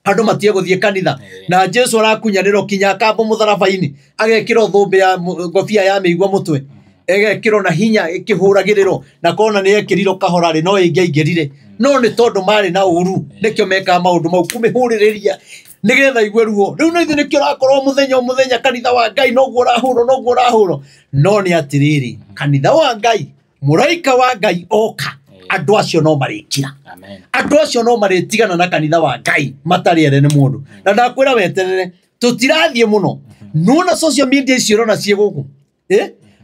andũ matige gũthiĩ kanitha, na Jesu arakunyanĩrwo kinya akambwo mũtharaba-inĩ, agekĩrwo thũmbĩ ya ngobia ya mĩigua mũtwe, egekĩrwo na hinya ĩkĩhũragĩrĩrwo, na kona nĩ ekĩrirwo kahora rĩ no ĩngĩaingĩrire, no nĩ tondũ marĩ na ũru nĩkĩo mekaga maũndũ mau kũmĩhũrĩrĩria nĩgetha igue ruo. Rĩu no ithuĩ nĩkĩo ũrakorwo mũthenya o mũthenya kanitha wa Ngai noguo ũrahũrwo, noguo ũrahũrwo. No nĩ atĩrĩrĩ, kanitha wa Ngai, mũraika wa Ngai oka, andũ acio no marĩkira. Amen. Andũ acio no marĩtigana na kanitha wa Ngai matarĩ ere nĩ mũndũ. Na ndakwĩra weterere, tũtirathiĩ mũno. Nona social media icio ũrona ciĩ gũkũ,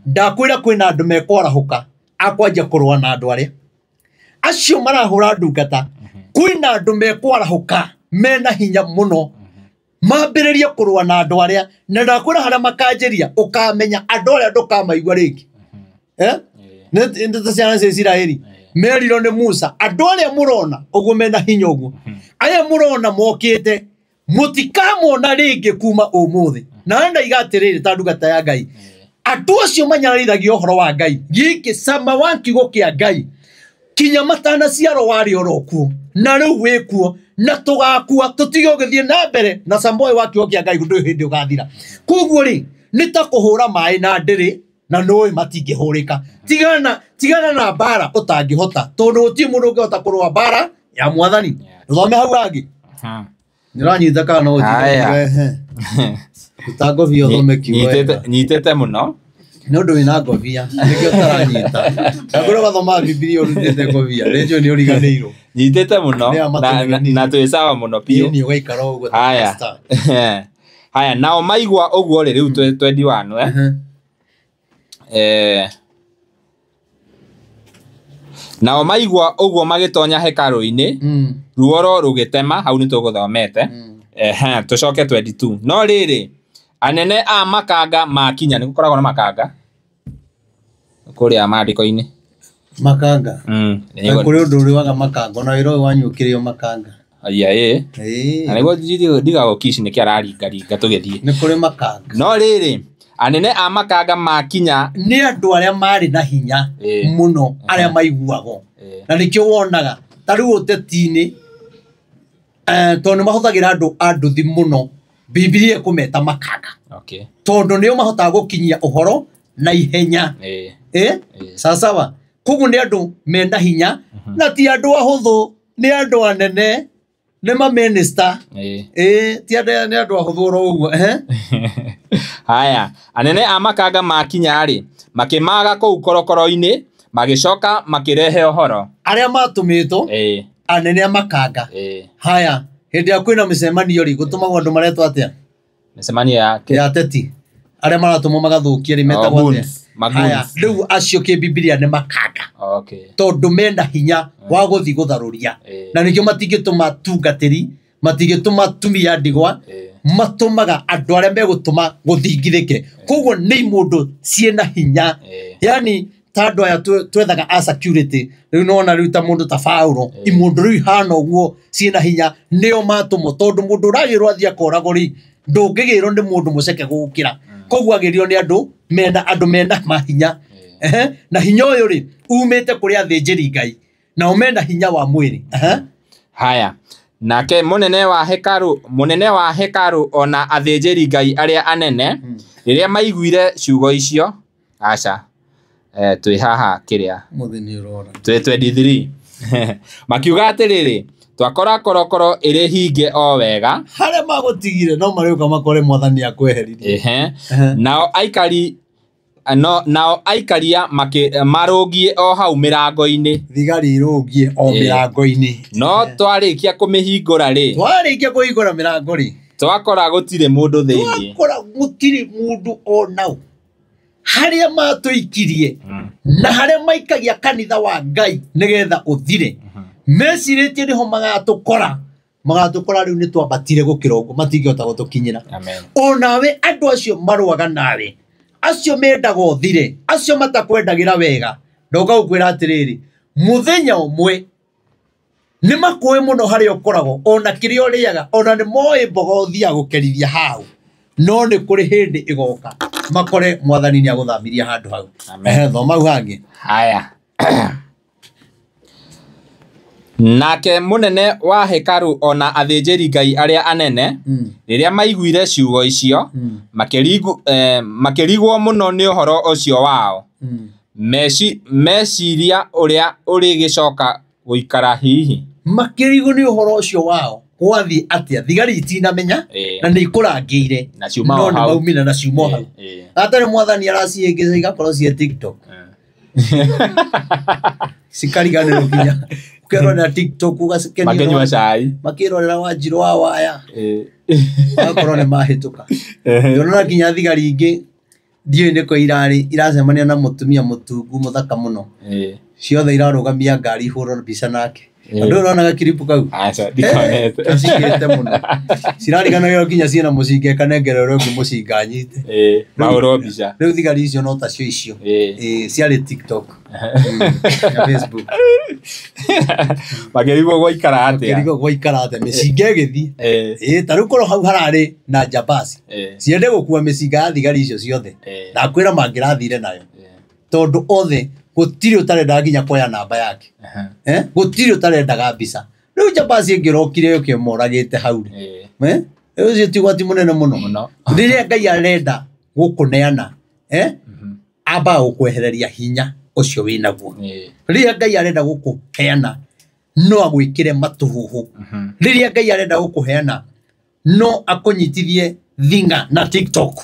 ndakwĩra kwĩna andũ mekwarahũka akwanjia kũrũa na andũ arĩa acio marahũra ndungata. Kwĩna andũ mekwarahũka mena hinya mũno mambĩrĩrie kũrũa na andũ arĩa, na ndakwĩra harĩa makanjĩria ũkamenya andũ arĩa ndũkamaigua rĩngĩ. Nĩ ta ciana cia Isiraeli merirwo nĩ Musa, andũ arĩa mũrona ũguo mena hinya ũguo, aya mũrona mokĩte mũtikamona rĩngĩ kuma ũmũthĩ. Na ndaiga atĩrĩrĩ ta ndungata ya Ngai, andũ acio manyararithagia ũhoro wa Ngai, gĩkĩ cama wa kiugo kĩa Ngai kinya matanaciarwo warĩ oro kuo, na rĩu wĩ kuo, na tũgakua tũtige ũgĩthiĩ na mbere na cama ũyũ wa kiugo kĩa Ngai ndũrĩ hĩndĩ ũgathira. Koguo rĩ nĩ ta kũhũra maĩ na ndĩrĩ, na nũĩ matingĩhũrĩka. Tigana na mbara ũtangĩhota, tondũ gũtirĩ mũndũ ũngĩhota kũrũa mbara ya mwathani. Thome hau hangĩ. Nĩũranyita kana no ũnjĩre? Ruta ngobia ũthome kiugo wega. Nyitĩte mũno. Nĩ ũndũ wĩna ngobia nĩkĩo ũtaranyita. Ndakũrĩa ũgathoma Bibilia ũrutĩte ngobia, rĩnjũ nĩ ũriganĩirwo. Nyitĩte mũno na twĩ sawa mũno biũ. Nĩ ũgaikara ũguo. Haya. Haya, nao maigua ũguo rĩ, rĩu 21 nao maigua ũguo magĩtonya hekarũ-inĩ, ruoro rũgĩtema, hau nĩ tũgũthomete. Tũcoke 22. No rĩrĩ, anene a makanga makinya, nĩ gũkoragwo na makanga kũrĩa maandĩko-inĩ. Makanga? Kũrĩ ũndũ ũrĩwaga makanga, ona wĩra ũyũ wanyu ũkĩrĩo makanga. Aya ĩ. Na nĩguo ndigagwo Kishi nĩkĩ araringaringa tũgĩthiĩ. Nĩ kũrĩ makanga. No rĩrĩ, anene a makanga makinya, nĩ andũ arĩa marĩ na hinya mũno, arĩa maiguagwo. Na nĩkĩo wonaga ta rĩu ũteti-inĩ, tondũ nĩ mahũthagĩra andũ a nduthi mũno, Bibilia ĩkũmeta makanga. Tondũ nĩo mahotaga gũkinyia ũhoro na ihenya. Sawasawa. Koguo nĩ andũ mena hinya, na ti andũ ahũthũ, nĩ andũ anene, nĩ mamĩnĩsta. Ti andũ, nĩ andũ ahũthũ oro ũguo. Haya, anene a makanga makinya rĩ, makĩmaga kũu korokoro-inĩ, magĩcoka makĩrehe ũhoro. Arĩa matũmĩtwo, anene a makanga. Haya, hĩndĩ ĩrĩa kwĩna mĩcemanio rĩ, gũtũmagwo andũ maretwo atĩa? Mĩcemanio ya kĩ? Ya ateti. Arĩa maratũmwo magathũkie rĩ, metagwo atĩa? Haya, rĩu acio kĩbibilia nĩ makanga. Tondũ mena hinya wa gũthiĩ gũtharũria. Na nĩkĩo matingĩtũma tungatĩri, matingĩtũma atumia ndigwa, matũmaga andũ arĩa megũtũma gũthingithĩke. Koguo nĩ imũndũ ciĩna hinya. Yaani ta andũ aya twethaga a security, rĩu nĩwona rĩu ta mũndũ ta Paulo, imũndũ rĩu ihana ũguo ciĩna hinya, nĩo matũmwo, tondũ mũndũ ũragĩrwo athiĩ akoragwo rĩ, ndũngĩgĩrwo nĩ mũndũ mũceke gũgũkĩra. Koguo agĩrĩirwo nĩ andũ mena mahinya. Na hinya ũyũ rĩ, umĩte kũrĩ athĩnjĩri Ngai, nao mena hinya wa mwĩrĩ. Haya, nake mũnene wa hekarũ ona athĩnjĩri Ngai arĩa anene, rĩrĩa maiguire ciugo icio, aca, twĩ haha kĩrĩa Mũthĩ ũrora. Twĩ 23. Makiuga atĩrĩrĩ, twakora korokoro ĩrĩ hinge o wega. Harĩa magũtigire no marĩũka makore mwathani akweheririe. Nao aikaria marũngiĩ o hau mĩrango-inĩ. Thigari irũngiĩ o mĩrango-inĩ. No twarĩkia kũmĩhingũra rĩ. Twarĩkia kũhingũra mĩrango rĩ. Twakora gũtirĩ mũndũ thĩinĩ. Twakora gũtirĩ mũndũ o nau. Harĩa matũikirie na harĩa maikagia kanitha wa Ngai nĩgetha ũthire. Mecirĩtie nĩho magatũkora. Magatũkora rĩu nĩ twambatire gũkĩra ũguo matingĩhota gũtũkinyĩra. Amen. Onawe andũ acio marũaga nawe, acio mendaga ũthire, acio matakwendagĩra wega, ndoka gũkwĩra atĩrĩrĩ, mũthenya ũmwe nĩ makũĩ mũno harĩa ũkoragwo, ona kĩrĩa ũrĩaga, ona nĩ moĩ mboga ũthiaga gũkerithia hau, no nĩ kũrĩ hĩndĩ ĩgoka makore mwathani nĩ agũthamirie handũ hau. Amen. Ehe, thoma hau hangĩ. Haya. Nake mũnene wa hekarũ ona athĩnjĩri Ngai arĩa anene rĩrĩa maiguire ciugo icio makĩrigwo mũno nĩ ũhoro ũcio wao. Meciria ũrĩa ũrĩgĩcoka gũikara hihi. Makĩrigwo nĩ ũhoro ũcio wao gwathiĩ atĩa, thigari itinamenya na nĩ ikũrangĩire Na ciuma no o nĩ hau. maumire na ciuma o hau. Atarĩ mwathani aracihĩngĩca igakorwo ciĩ TikTok. Cikariganĩrwo nginya ũkerorera TikTok ũgakenio Makĩnyua cai. makĩrorera Wanjirũ wa waya magakorwo nĩ mahĩtũka. Ndĩrona nginya thigari ingĩ ndiũĩ nĩkũ irarĩ iracemania na mũtumia mũtungu mũthaka mũno, ciothe irarũgamia ngari ihũrwo mbica nake. Andũ ũrona gakiripu kau Aca, ndikonete. Cikĩte mũno cirariganagĩrwo nginya ciĩna mũcinga ĩkanengera ũrĩa ũngĩ mũcinga anyite. Mahũrwo mbica. Rĩu thigari icio no tacio icio. Ciarĩ TikTok na Facebook. Makĩrigwo gwaikara atĩa. Makĩrigwo gwaikara atĩa mĩcinga ĩgĩthiĩ. Ta rĩu korwo hau hararĩ na njambasi ciende gũkua mĩcinga ya thigari icio ciothe, ndakwĩra mangĩrathire nayo, tondũ othe gũtirĩ ũtarendaga nginya kuoya namba yake. Gũtirĩ ũtarendaga mbica. Rĩu njambasi ĩngĩrokire yũke ĩmoragĩte hau rĩ, rĩu ũcio ti ũgwati mũnene mũno. Rĩrĩa Ngai arenda gũkũneana, ambaga gũkwehereria hinya ũcio wĩnaguo. Rĩrĩa Ngai arenda gũkũheana no agwĩkĩre matũhũhũ. Rĩrĩa Ngai arenda gũkũheana no akũnyitithie thinga na TikTok.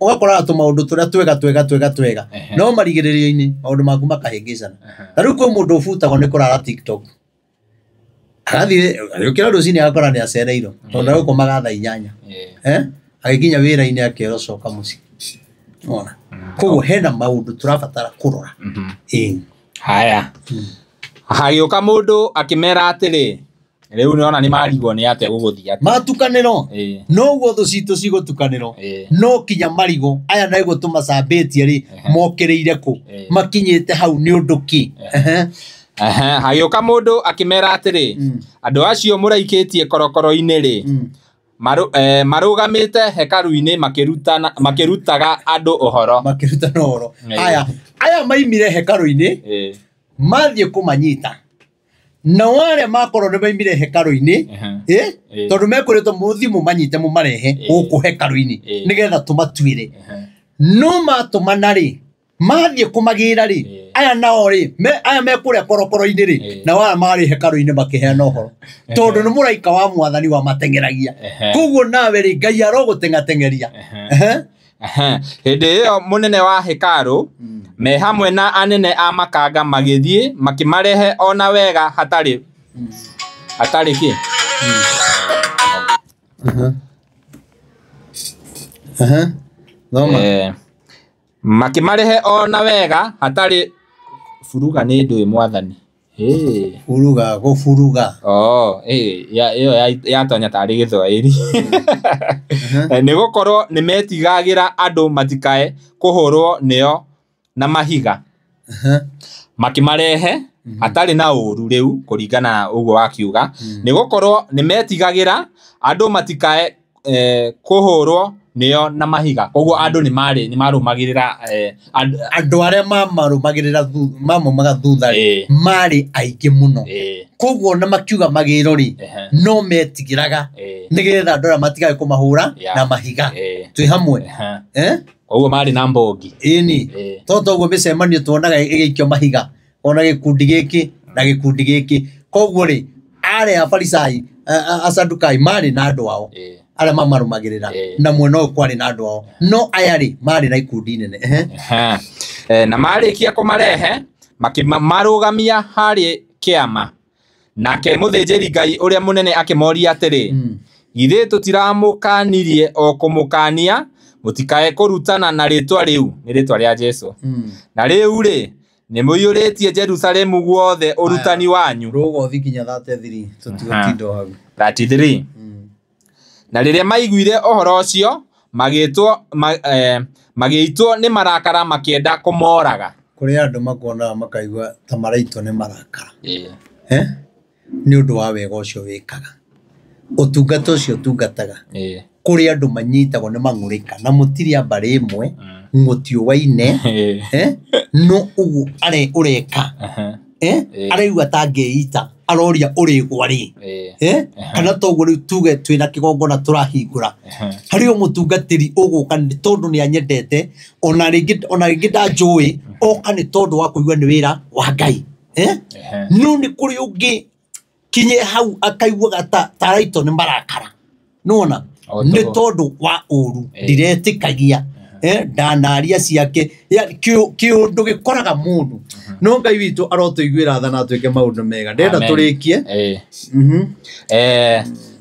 Ũgakoraga tũmaũndũ tũrĩa twega twega twega twega, no marigĩrĩrio-inĩ maũndũ maku makahĩngĩcana. Ta rĩu kwĩ mũndũ ũbutagwo nĩ kũrara TikTok, agathiĩ agĩũkĩra rũcinĩ agakora nĩ acereirwo tondũ egũkomaga thaa 8. Agĩkinya wĩra-inĩ akerwo coka mũciĩ. Wona? Koguo hena maũndũ tũrabatara kũrora. Haya. Hagĩũka mũndũ akĩmera atĩrĩ, rĩu nĩona nĩ marigwo nĩ atĩa gũgũthiĩ atĩa. Matukanĩro noguo thũ citũ cigũtukanĩrwo, no kinya marigũ aya naiguo tũmacambĩtie rĩ mokĩrĩire kũ, makinyĩte hau nĩ ũndũ kĩ. Hagĩũka mũndũ akĩmera atĩrĩ, andũ acio mũraikĩtie korokoro-inĩ rĩ, marũgamĩte hekarũ-inĩ makĩrutaga andũ ũhoro. Makĩrutana ũhoro. Aya maimire hekarũ-inĩ mathiĩ kũmanyita, nao arĩa makorwo nĩ maimire hekarũ-inĩ, tondũ mekũrĩtwo mũthiĩ mũmanyite mũmarehe gũkũ hekarũ-inĩ nĩgetha tũmatuĩre. No matũmana rĩ, mathiĩ kũmagĩra rĩ, aya nao rĩ, aya me kũrĩa korokoro-inĩ rĩ, nao aya marĩ hekarũ-inĩ makĩheana ũhoro, tondũ nĩ mũraika wa mwathani wamateng'eragia. Koguo nawe rĩ, Ngai arogũteng'ateng'eria. Hĩndĩ ĩyo mũnene wa hekarũ me hamwe na anene a makanga magĩthiĩ makĩmarehe ona wega hatarĩ kĩ. Thoma. Makĩmarehe ona wega hatarĩ buruga nĩ ndũĩ mwathani. Buruga gũburuga. Ĩyo yatonya tarĩ Gĩthwaĩri. Nĩ gũkorwo nĩ metigagĩra andũ matikae kũhũrwo nĩo na mahiga. Makĩmarehe hatarĩ na ũũru rĩu kũringana na ũguo wakiuga, nĩ gũkorwo nĩ metigagĩra andũ matikae kũhũrwo nĩo na mahiga. Koguo andũ nĩ marũmagĩrĩra andũ arĩa mamarũmagĩrĩra mamaumaga thutha rĩ, marĩ aingĩ mũno. Koguo ona makiuga magĩro rĩ, no metigĩraga nĩgetha andũ arĩa matikae kũmahũra na mahiga. Twĩ hamwe. Koguo marĩ na mbongi. Ĩni. To toguo mĩcemanio tuonaga ĩgĩikio mahiga, ona gĩkundi gĩkĩ na gĩkundi gĩkĩ. Koguo rĩ, arĩa Afarisai, Asadukai marĩ na andũ ao arĩa mamarũmagĩrĩra, na mwena ũyũ kwarĩ na andũ ao, no aya rĩ marĩ na ikundi nene. Na marĩkia kũmarehe makĩmarũgamia harĩ kĩama. Nake mũthĩnjĩri Ngai ũrĩa mũnene akĩmoria atĩrĩ, githĩ tũtiramũkanirie o kũmũkania mũtikae kũrutana na rĩtwa rĩu, nĩ rĩtwa rĩa Jesũ. Na rĩu rĩ Nĩ mũiyũrĩtie Jerusalemu guothe ũrutani wanyu. Rũga ũthi nginya 33 tũtigũtinda o hau. 33. Na rĩrĩa maiguire ũhoro ũcio magĩitwo nĩ marakara makĩenda kũmooraga. Kũrĩ andũ makuonaga makaigua ta maraitwo nĩ marakara. Nĩ ũndũ wa wega ũcio wĩkaga, ũtungata ũcio ũtungataga. Kũrĩ andũ manyitagwo nĩ mang'ũrĩka na mũtirĩ a mbarĩ ĩmwe, mũtiũwaine, no ũguo ũreka, araigua ta angĩita, aroria ũrĩgwa rĩ, kana toguo rĩu tuge twĩna kĩgongona tũrahingũra, harĩ o mũtungatĩri ũgũka nĩ tondũ nĩ anyendete, ona rĩngĩ ndanjũĩ, oka nĩ tondũ wa kũigua nĩ wĩra wa Ngai. No nĩ kũrĩ ũngĩ kinye hau akaiguaga ta araitwo nĩ marakara. Nĩwona? Nĩ tondũ wa ũru, ndiretĩkagia, ndanaria ciake, kĩũndũ gĩkoraga mũndũ. No Ngai witũ arotũiguĩra tha na atwĩke maũndũ mega. Ndĩrenda tũrĩkie.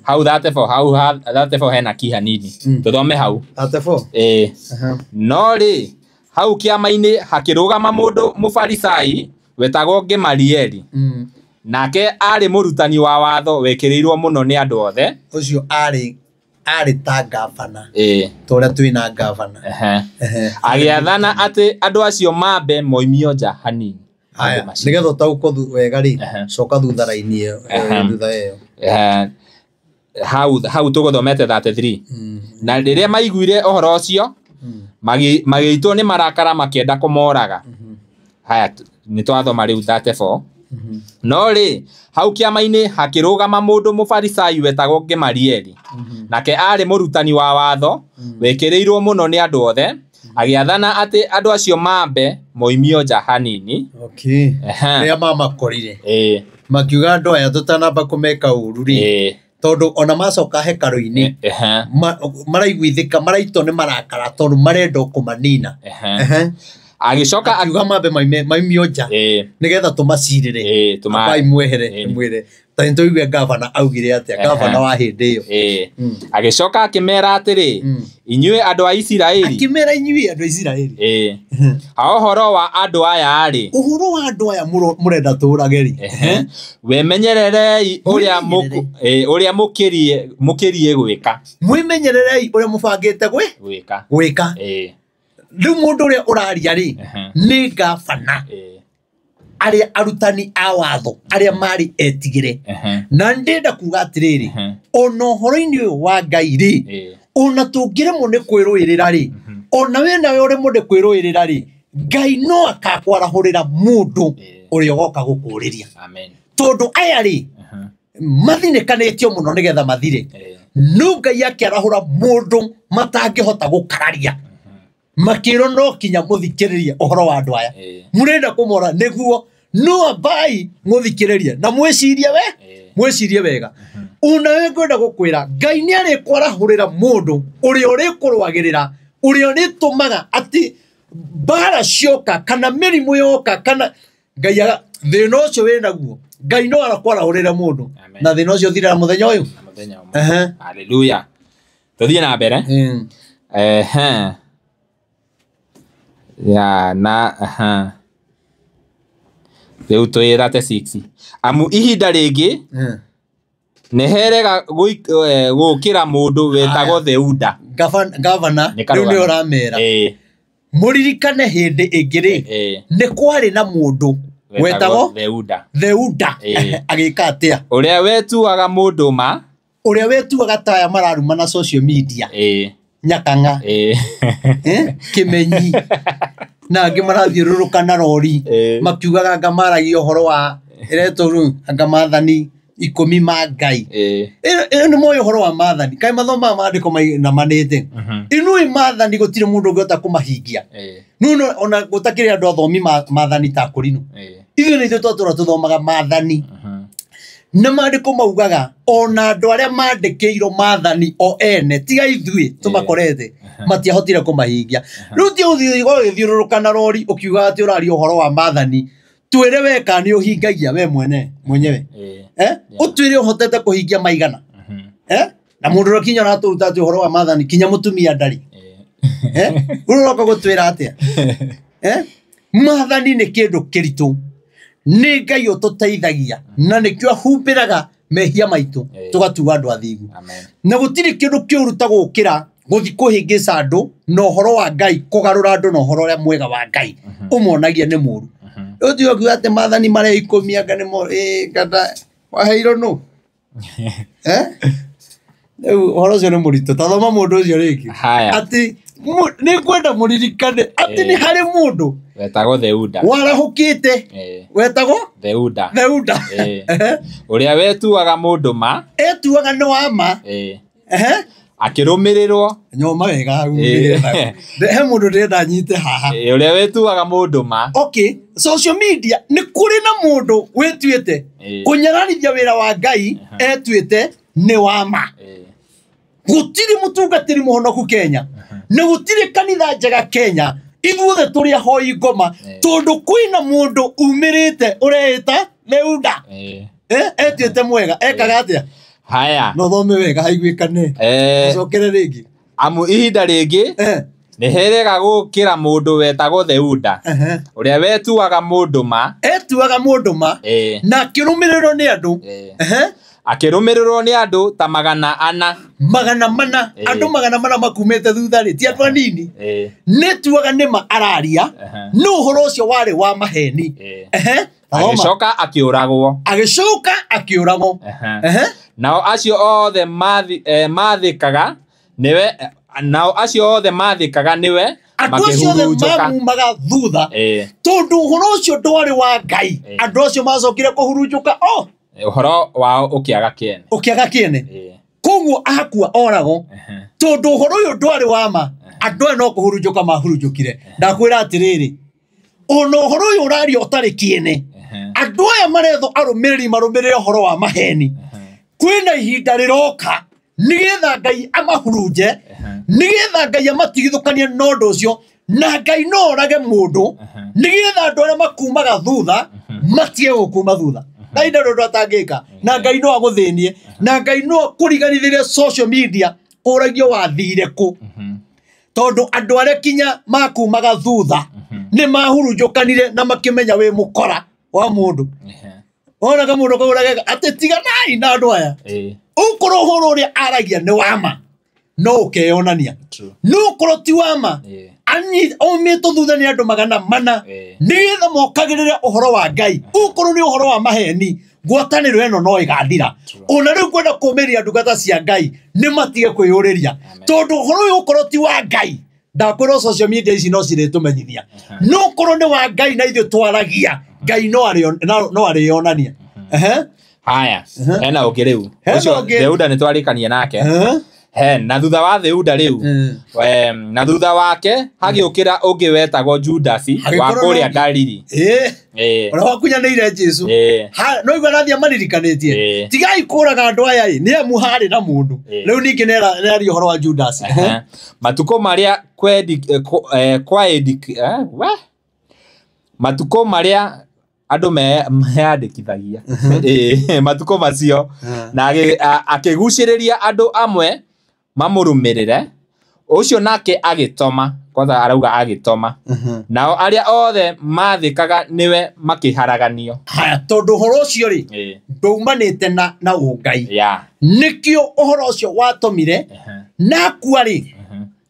Hau 34, hau 34 hena ki hanini. Tũthome hau. 34. No rĩ, hau kĩama-inĩ hakĩrũgama mũndũ Mũfarisai wetagwo Gamalieli. Nake arĩ mũrutani wa watho wekĩrĩirwo mũno nĩ andũ othe. Ũcio arĩ ta gavana. Ta ũrĩa twĩna gavana. Agĩathana atĩ andũ acio mambe moimio nja hanini. Haya, nĩgetha ũtaũkwo wega rĩ, coka thutha raini ĩyo, thutha ĩyo. Hau tũgũthomete 33. Na rĩrĩa maiguire ũhoro ũcio, magĩitwo nĩ marakara makĩenda kũmooraga. Haya, nĩ twathoma rĩu 34. No rĩ, hau kĩama-inĩ hakĩrũgama mũndũ Mũfarisai wetagwo Gamalieli. Nake arĩ mũrutani wa watho wekĩrĩirwo mũno nĩ andũ othe, agĩathana atĩ andũ acio mambe moimio nja hanini. Rĩrĩa mamakorire, makiuga andũ aya tũtanamba kũmeka ũru rĩ, tondũ ona macoka hekarũ-inĩ, maraiguithĩka, maraitwo nĩ marakara tondũ marenda kũmanina. Agĩcoka akiuga mambe maimio nja nĩgetha tũmacirĩre, ambai mwehere, mwĩre ta nĩ tũigue gavana augire atĩa, gavana wa hĩndĩ ĩyo. Agĩcoka akĩmera atĩrĩ, inyuĩ andũ a Isiraeli. Akĩmera inyuĩ andũ a Isiraeli. Ha ũhoro wa andũ aya rĩ, ũhoro wa andũ aya mũrenda tũũrage rĩ, wemenyererei ũrĩa mũkĩrie gwĩka. Mwĩmenyererei ũrĩa mũbangĩte gwĩka. Rĩu mũndũ ũrĩa ũraria rĩ, nĩ gavana, arĩa arutani a watho, arĩa marĩ etigĩre. Na ndĩrenda kuga atĩrĩrĩ, ona ũhoro-inĩ ũyũ wa Ngai rĩ, ona tũngĩremwo nĩ kwĩrũĩrĩra rĩ, ona we nawe ũremwo nĩ kwĩrũĩrĩra rĩ, Ngai no akakwarahũrĩra mũndũ ũrĩa ũgoka gũkũũrĩria. Tondũ aya rĩ, mathinĩkanĩtio mũno nĩgetha mathire. No Ngai akĩarahũra mũndũ matangĩhota gũkararia. Makĩrwo no kinya mũthikĩrĩrie ũhoro wa andũ aya. Mũrenda kũmora nĩguo, no ambai mũthikĩrĩrie na mwĩcirie we, mwĩcirie wega. Ona we ngwenda gũkwĩra, Ngai nĩ arĩkwarahũrĩra mũndũ ũrĩa ũrĩkũrũagĩrĩra, ũrĩa ũrĩtũmaga atĩ mbara cioka kana mĩrimũ yoka kana Ngai thĩna ũcio wĩnaguo, Ngai no arakwarahũrĩra mũndũ na thĩna ũcio ũthiraga mũthenya ũyũ. Hallelujah. Tũthiĩ na mbere. Ya na rĩu twĩ 36. Amu ihinda rĩngĩ nĩ herega gũkĩra mũndũ wetagwo Theuda. Gavana rĩu nĩ ũramera, mũririkane hĩndĩ ĩngĩ rĩ, nĩ kwarĩ na mũndũ wetagwo Theuda. Theuda agĩka atĩa? Ũrĩa wetuaga mũndũ ma, ũrĩa wetuaga taya mararuma na social media, Nyakang'a, Kĩmenyi, na angĩ marathiũrũrũka na rori, makiugaga anga maragia ũhoro wa ĩretwo rĩu anga maathani 10 ma Ngai. Ĩyo nĩ moĩ ũhoro wa maathani, kaĩ mathomaga maandĩko na manĩte. Inuĩ maathani gũtirĩ mũndũ ũngĩhota kũmahingia. No ona gũtakĩrĩ andũ athomi maathani ta kũrinũ. Ithuĩ nĩ ithuĩ twatũra tũthomaga maathani. Na maandĩko maugaga ona andũ arĩa mandĩkĩirwo maathani o ene, tiga ithuĩ tũmakorete, matiahotire kũmahingia. Rĩu ti ũthiĩ ũgĩthiũrũrũka na rori ũkiugaga atĩ ũraria ũhoro wa maathani, twĩre we kana nĩ ũhingagia we mwenyewe. Ũtwĩre ũhotete kũhingia maigana. Na mũndũ ũrĩa kinya ũratũruta atĩ ũhoro wa maathani kinya mũtumia ndarĩ. Ũroka gũtwĩra atĩa? Maathani nĩ kĩndũ kĩritũ, nĩ Ngai ũtũteithagia na nĩkĩo ahumbĩraga mehia maitũ tũgatuo andũ athingu. Na gũtirĩ kĩndũ kĩũru ta gũkĩra gũthiĩ kũhĩngĩca andũ na ũhoro wa Ngai, kũgarũra andũ na ũhoro ũrĩa mwega wa Ngai ũmonagia nĩ mũũru. Rĩu tiga kuuga atĩ maathani marĩa ikũmi anga nĩmo kana waheirwo nũ? Rĩu ũhoro ũcio nĩ mũritũ, ta thoma mũndũ ũcio rĩngĩ. Atĩ nĩ ngwenda mũririkane atĩ nĩ harĩ mũndũ wetagwo Theuda warahũkĩte, wetagwo Theuda, Theuda ũrĩa wetuaga mũndũ ma, etuaga nĩ wa ma, akĩrũmĩrĩrwo. Nyoma wega hau, he mũndũ ndĩrenda nyite haha. Ũrĩa wetuaga mũndũ ma. Okay, social media nĩ kũrĩ na mũndũ wĩtuĩte kũnyararithia wĩra wa Ngai, etuĩte nĩ wa ma. Gũtirĩ mũtungatĩri mũhonoku Kenya, na gũtirĩ kanitha njega Kenya, ithuothe tũrĩ ahoi ngoma, tondũ kwĩna mũndũ umĩrĩte ũreĩta Theuda. Etuĩte mwega, ekaga atĩa? Haya. No thome wega haiguĩkane. Ũcokere rĩngĩ. Amu ihinda rĩngĩ nĩ herega gũkĩra mũndũ wetagwo Theuda, ũrĩa wetuaga mũndũ ma, etuaga mũndũ ma, na akĩrũmĩrĩrwo nĩ andũ. Akĩrũmĩrĩrwo nĩ andũ ta 400. 400, andũ 400 makumĩte thutha rĩ, ti andũ anini. Nĩ tuaga nĩ ma araria, no ũhoro ũcio warĩ wa maheni. Agĩcoka akĩũragwo. Agĩcoka akĩũragwo. Nao acio othe mathĩkaga nĩwe, nao acio othe mathĩkaga nĩwe andũ acio othe mamumaga thutha, tondũ ũhoro ũcio ndwarĩ wa Ngai. Andũ acio macokire kũhurunjũka, ũhoro wao ũkĩaga kĩene, ũkĩaga kĩene. Koguo akua oragwo, tondũ ũhoro ũyũ ndwarĩ wa ma, andũ aya no kũhurunjũka mahurunjũkire. Ndakwĩra atĩrĩrĩ, ona ũhoro ũyũ ũraria ũtarĩ kĩene, andũ aya marethwo arũmĩrĩri marũmĩrĩre ũhoro wa maheni. Kwĩna ihinda rĩroka nĩgetha Ngai amahurunje, nĩgetha Ngai amatigithũkanie na ũndũ ũcio, na Ngai no orage mũndũ nĩgetha andũ arĩa makumaga thutha matige gũkuma thutha. Ngai ndarĩ ũndũ atangĩka, na Ngai no agũthĩnie, na Ngai no akũriganithĩrie social media ũragio wathire kũ, tondũ andũ arĩa kinya makumaga thutha nĩ mahurunjũkanire na makĩmenya wĩ mũkora wa mũndũ. Wonaga mũndũ kaũragega atĩ tiganai na andũ aya, ũkorwo ũhoro ũrĩa aragia nĩ wa ma no ũkeyonania, no ũkorwo ti wa ma aumĩtwo thutha nĩ andũ 400 nĩgetha mokagĩrĩre ũhoro wa Ngai. Ũkorwo nĩ ũhoro wa maheni, ngwatanĩro ĩno no ĩgathira. Ona rĩu kwenda kũũmĩrĩria ndungata cia Ngai nĩ matige kwĩyũrĩria, tondũ ũhoro ũyũ ũkorwo ti wa Ngai, ndakwĩrwo social media ici no cirĩtũmenyithia, no ũkorwo nĩ wa Ngai na ithuĩ twaragia, Ngai no arĩonania. Haya, hena ũngĩ rĩu. Ũcio Theuda nĩ twarĩkania nake. Na thutha wa Theuda rĩu, na thutha wake hagĩũkĩra ũngĩ wetagwo Judasi wa kũrĩa Galili. Ũrĩa wakunyanĩire Jesũ. No igua arathiĩ amaririkanĩtie. Tigai kũraga andũ aya ĩ, nĩ amu harĩ na mũndũ. Rĩu ningĩ nĩaria ũhoro wa Judasi. Matukũ marĩa matukũ marĩa andũ meyandĩkithagia, matukũ macio, na akĩgucĩrĩria andũ amwe mamũrũmĩrĩre, ũcio nake agĩtoma, kwanza arauga agĩtoma, nao arĩa othe mathĩkaga nĩwe makĩharaganio. Haya, tondũ ũhoro ũcio rĩ ndaumanĩte na ũngai, nĩkĩo ũhoro ũcio watũmire na akua rĩ,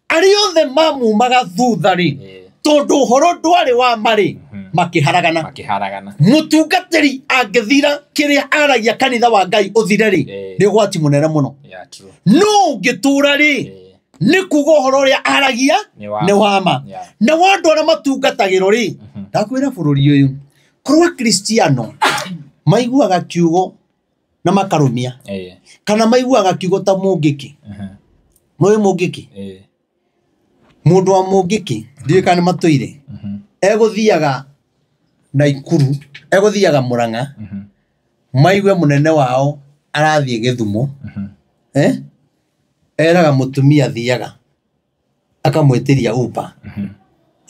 arĩa othe mamumaga thutha rĩ, tondũ ũhoro ndwarĩ wa ma rĩ, makĩharagana. Mũtungatĩri angĩthira kĩrĩa aragia kanitha wa Ngai ũthire rĩ, nĩ ũgwati mũnene mũno. No ũngĩtũra rĩ, nĩ kuga ũhoro ũrĩa aragia nĩ wa ma. Na wa andũ arĩa matungatagĩrwo rĩ, ndakwĩra bũrũri ũyũ, korwo Akristiano maiguaga kiugo na makarũmia, kana maiguaga kiugo ta Mũngĩkĩ. Nĩũĩ Mũngĩkĩ? Mũndũ wa Mũngĩkĩ, ndiũĩ kana nĩ matũire, egũthiaga Naikuru, egũthiaga Mũrang'a, maigue mũnene wao arathiĩ Gĩthumo, eraga mũtumia athiaga akamwĩtĩria Uber,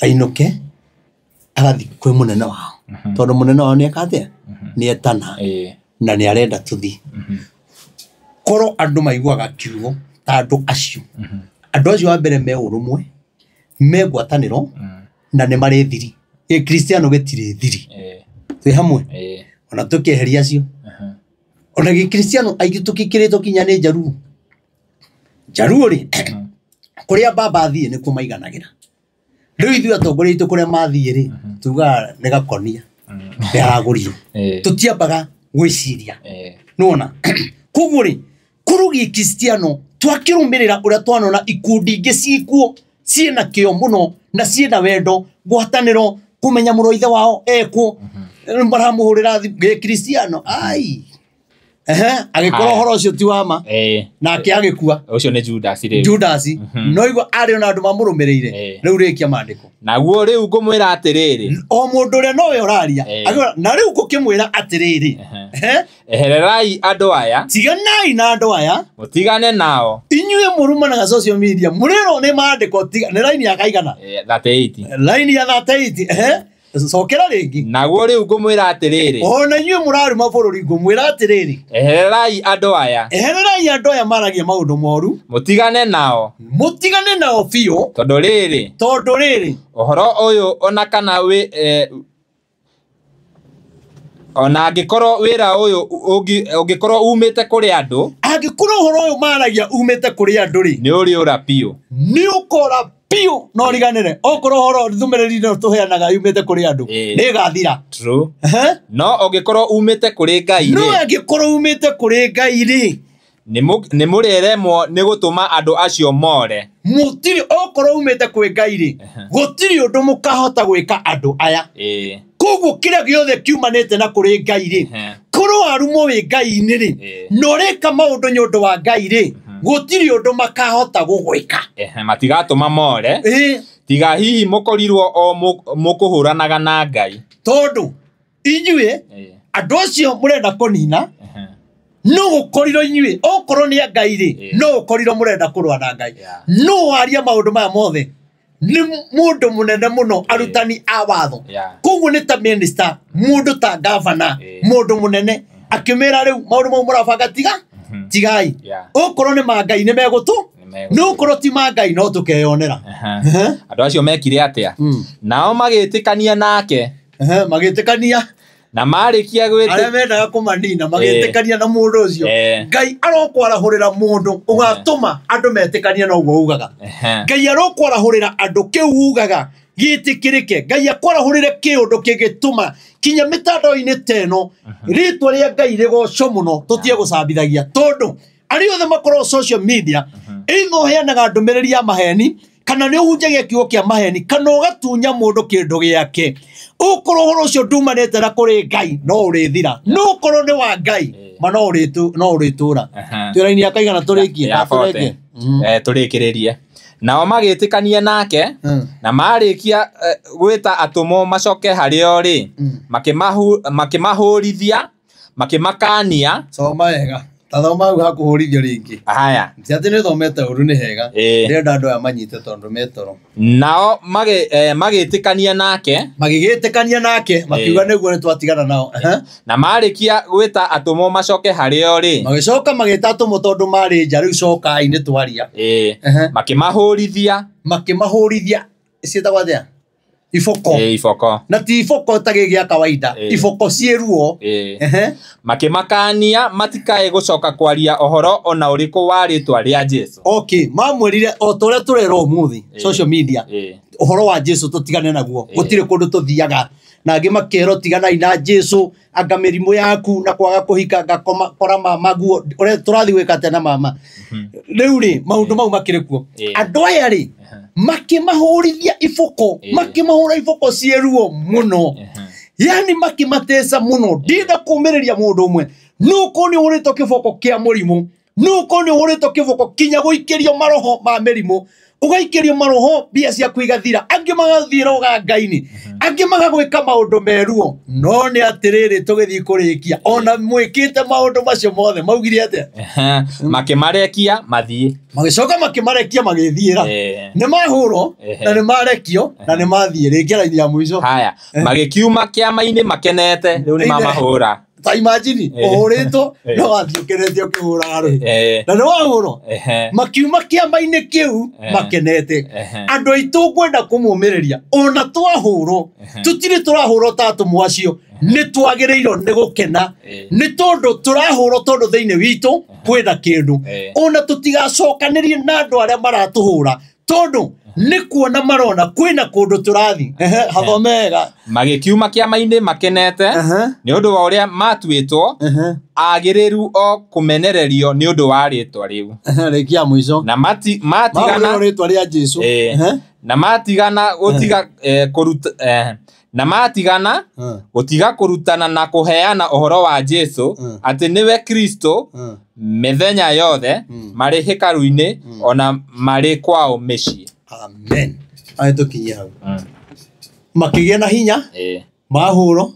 ainũke agathiĩ kwĩ mũnene wao, tondũ mũnene wao nĩeka atĩa? Nĩetana na nĩarenda tũthiĩ. Korwo andũ maiguaga kiugo ta andũ acio, andũ acio wa mbere me ũrũmwe, me ngwatanĩro, na nĩ marĩ thiri Gĩkristiano gĩtirĩ thiri. Twĩ hamwe. Ona tũkĩeheria acio. Ona gĩkristiano aingĩ tũkĩkĩrĩtwo kinya nĩ Njaruo. Njaruo rĩ, kũrĩa baba athiĩ nĩkuo maiganagĩra. Rĩu ithuĩ atongoria aitũ kũrĩa mathiĩ rĩ, tugaga nĩ gakonia. Nĩ aragũrirwo. Tũtiambaga gwĩciria. Nĩwona? Koguo rĩ, korwo gĩkristiano twakĩrũmĩrĩra ũrĩa twanona ikundi ingĩ ciĩkuo ciĩna kĩo mũno na ciĩna wendo, ngwatanĩro, kũmenya mũrũ wa ithe wao ekwo, maramũhũrĩra thimũ gĩkristiano ai. Agĩkorwo ũhoro ũcio ti wa ma, nake agĩkua. Ũcio nĩ Judas rĩu. Judas no igua arĩ ona andũ mamũrũmĩrĩire. Rĩu rĩkia maandĩko. Naguo rĩu ngũmwĩra atĩrĩrĩ. O mũndũ ũrĩa nowe ũraria. Na rĩu ngũkĩmwĩra atĩrĩrĩ. Ehererai andũ aya. Tiganai na andũ aya. Mũtigane nao. Inyuĩ mũrumanaga social media. Mũrĩrwo nĩ maandĩko nĩ raini ya kaigana? 38. Raini ya 38. Cokera rĩngĩ. Naguo rĩu ngũmwĩra atĩrĩrĩ. Ona inyuĩ mũraruma bũrũri ngũmwĩra atĩrĩrĩ. Ehererai andũ aya. Ehererai andũ aya maragia maũndũ moru. Mũtigane nao. Mũtigane nao biũ. Tondũ rĩrĩ. Tondũ rĩrĩ. Ũhoro ũyũ ona kana wĩ ona angĩkorwo wĩra ũyũ ũngĩkorwo umĩte kũrĩ andũ. Angĩkorwo ũhoro ũyũ maragia umĩte kũrĩ andũ rĩ. Nĩ ũrĩũra biũ. Nĩ ũkora biũ no riganĩre. Okorwo ũhoro ndũmĩrĩri ĩno tũheanaga yumĩte kũrĩ andũ, nĩ ĩgathira. True. No ũngĩkorwo umĩte kũrĩ Ngai rĩ. No angĩkorwo umĩte kũrĩ Ngai rĩ. Nĩ mũrĩremwo nĩ gũtũma andũ acio more. Mũtirĩ, okorwo umĩte kwĩ Ngai rĩ, gũtirĩ ũndũ mũkahota gwĩka andũ aya. Koguo kĩrĩa gĩothe kiumanĩte na kũrĩ Ngai rĩ, korwo warumwo wĩ Ngai-inĩ rĩ, na ũreka maũndũ nĩ ũndũ wa Ngai rĩ, gũtirĩ ũndũ makahota gũgwĩka. Matigatũma more. Tiga hihi mũkorirwo o mũkũhũranaga na Ngai. Tondũ inyuĩ andũ acio mũrenda kũnina, no gũkorirwo inyuĩ okorwo nĩ a Ngai rĩ, no gũkorirwo mũrenda kũrũa na Ngai. No waria maũndũ maya mothe nĩ mũndũ mũnene mũno, arutani a watho. Koguo nĩ ta minister, mũndũ ta governor, mũndũ mũnene akĩmĩra rĩu maũndũ mau mũrabanga tiga tigai. Okorwo nĩ ma Ngai nĩ megũtũ, no okorwo ti ma Ngai no tũkeyonera. Andũ acio mekire atĩa? Nao magĩtĩkania nake. Magĩtĩkania. Na marĩkia gwĩtĩ arĩa mendaga kũmanina magĩtĩkania na mũndũ ũcio. Ngai arokwarahũrĩra mũndũ ũgatũma andũ metĩkanie na ũguo ugaga. Ngai arokwarahũrĩra andũ kĩu ugaga gĩtĩkĩrĩke. Ngai akwarahũrĩre kĩũndũ kĩngĩtũma kinya mĩtandao-inĩ ta ĩno rĩtwa rĩa Ngai rĩgocwo mũno, tũtige gũcambithagia. Tondũ arĩa othe makoragwo social media, either ũheanaga ndũmĩrĩri ya maheni, kana nĩ ũhunjagia kiugo kĩa maheni, kana ũgatunya mũndũ kĩndũ gĩake. Ũkorwo ũhoro ũcio ndumanĩte na kũrĩ Ngai, no ũrĩthira. No ũkorwo nĩ wa Ngai, ma no ũrĩtũra. Twĩ raini ya kaigana tũrĩkie? Tũrĩkĩrĩrie. Nao magĩtĩkania nake, na marĩkia gwĩta atũmwo macoke harĩo rĩ, makĩmahũrithia, makĩmakania. Soma wega. Ta thoma hau hakũhũrithio rĩngĩ. Haya. Ti atĩ nĩ thomete ũru nĩ hega. Ndĩrenda andũ aya manyite tondũ me toro. Nao magĩtĩkania nake. Magĩgĩtĩkania nake, makiuga nĩguo nĩ twatigana nao. Na marĩkia gwĩta atũmwo macoke harĩo rĩ. Magĩcoka magĩta atũmwo tondũ marĩ nja, rĩu cokai nĩ twaria. Makĩmahũrithia. Makĩmahũrithia. Ciĩtagwo atĩa? Iboko. Iboko. Na ti iboko ta gĩ gĩa kawaida. Iboko ciĩ ruo. Makĩmakania matikae gũcoka kwaria ũhoro ona ũrĩkũ wa rĩtwa rĩa Jesũ. Okay, mamwĩrire o ta ũrĩa tũrerwo ũmũthĩ social media. Ũhoro wa Jesũ tũtigane naguo. Gũtirĩ kũndũ tũthiaga. Na angĩ makerwo tiganai na Jesũ, anga mĩrimũ yaku na kwaga kũhika, ngakoma kora mama guo. Ũrĩa tũrathiĩ gwĩka atĩa na mama. Rĩu rĩ, maũndũ mau makĩrĩ kuo. Andũ aya rĩ, makĩmahũrithia iboko, makĩmahũra iboko ciĩ ruo mũno. Yani makĩmateca mũno. Ndĩrenda kũũmĩrĩria mũndũ ũmwe. No ũkorwo nĩ ũhũrĩtwo kĩboko kĩa mũrimũ, no ũkorwo nĩ ũhũrĩtwo kĩboko kinya gũikĩrio maroho ma mĩrimũ, ũgaikĩrio maroho mbia ciaku igathira, angĩ magathiĩ rũganga-inĩ, angĩ magagwĩka maũndũ meruo. No nĩ atĩrĩrĩ, tũgĩthiĩ kũrĩkia, ona mwĩkĩte maũndũ macio mothe, maugire atĩa? Makĩmarekia mathiĩ. Magĩcoka makĩmarekia magĩthiĩra. Nĩ mahũrwo, na nĩ marekio, na nĩ mathiĩ. Rĩngĩ raini ya mũico. Haya, magĩkiuma kĩama-inĩ makenete, rĩu nĩ mamahũra. Ta imagine ũhũrĩtwo no wathiĩ ũkenete ũkĩhũraga rũhĩ. Na nĩ wahũrwo. Makiuma kĩama-inĩ kĩu makenete. Andũ aitũ ngwenda kũmũmĩrĩria ona twahũrwo tũtirĩ tũrahũrwo ta atũmwo acio nĩ twagĩrĩirwo nĩ gũkena nĩ tondũ tũrahũrwo tondũ thĩinĩ witũ kwĩna kĩndũ ona tũtigacokanĩrie na andũ arĩa maratũhũra tondũ nĩ kuona marona kwĩna kũndũ tũrathiĩ. Hathome wega. Magĩkiuma kĩama-inĩ makenete nĩ ũndũ wa ũrĩa matuĩtwo agĩrĩru o kũmenererio nĩ ũndũ wa rĩtwa rĩu. Rĩkia mũico. Na matigana rĩtwa rĩa Jesũ. Na matigana gũtiga kũruta na matigana gũtiga kũrutana na kũheana ũhoro wa Jesũ atĩ nĩwe Kristo mĩthenya yothe marĩ hekarũ-inĩ ona marĩ kwao mĩciĩ. Amen. Aye tũkinyie hau. Makĩgĩa na hinya mahũrwo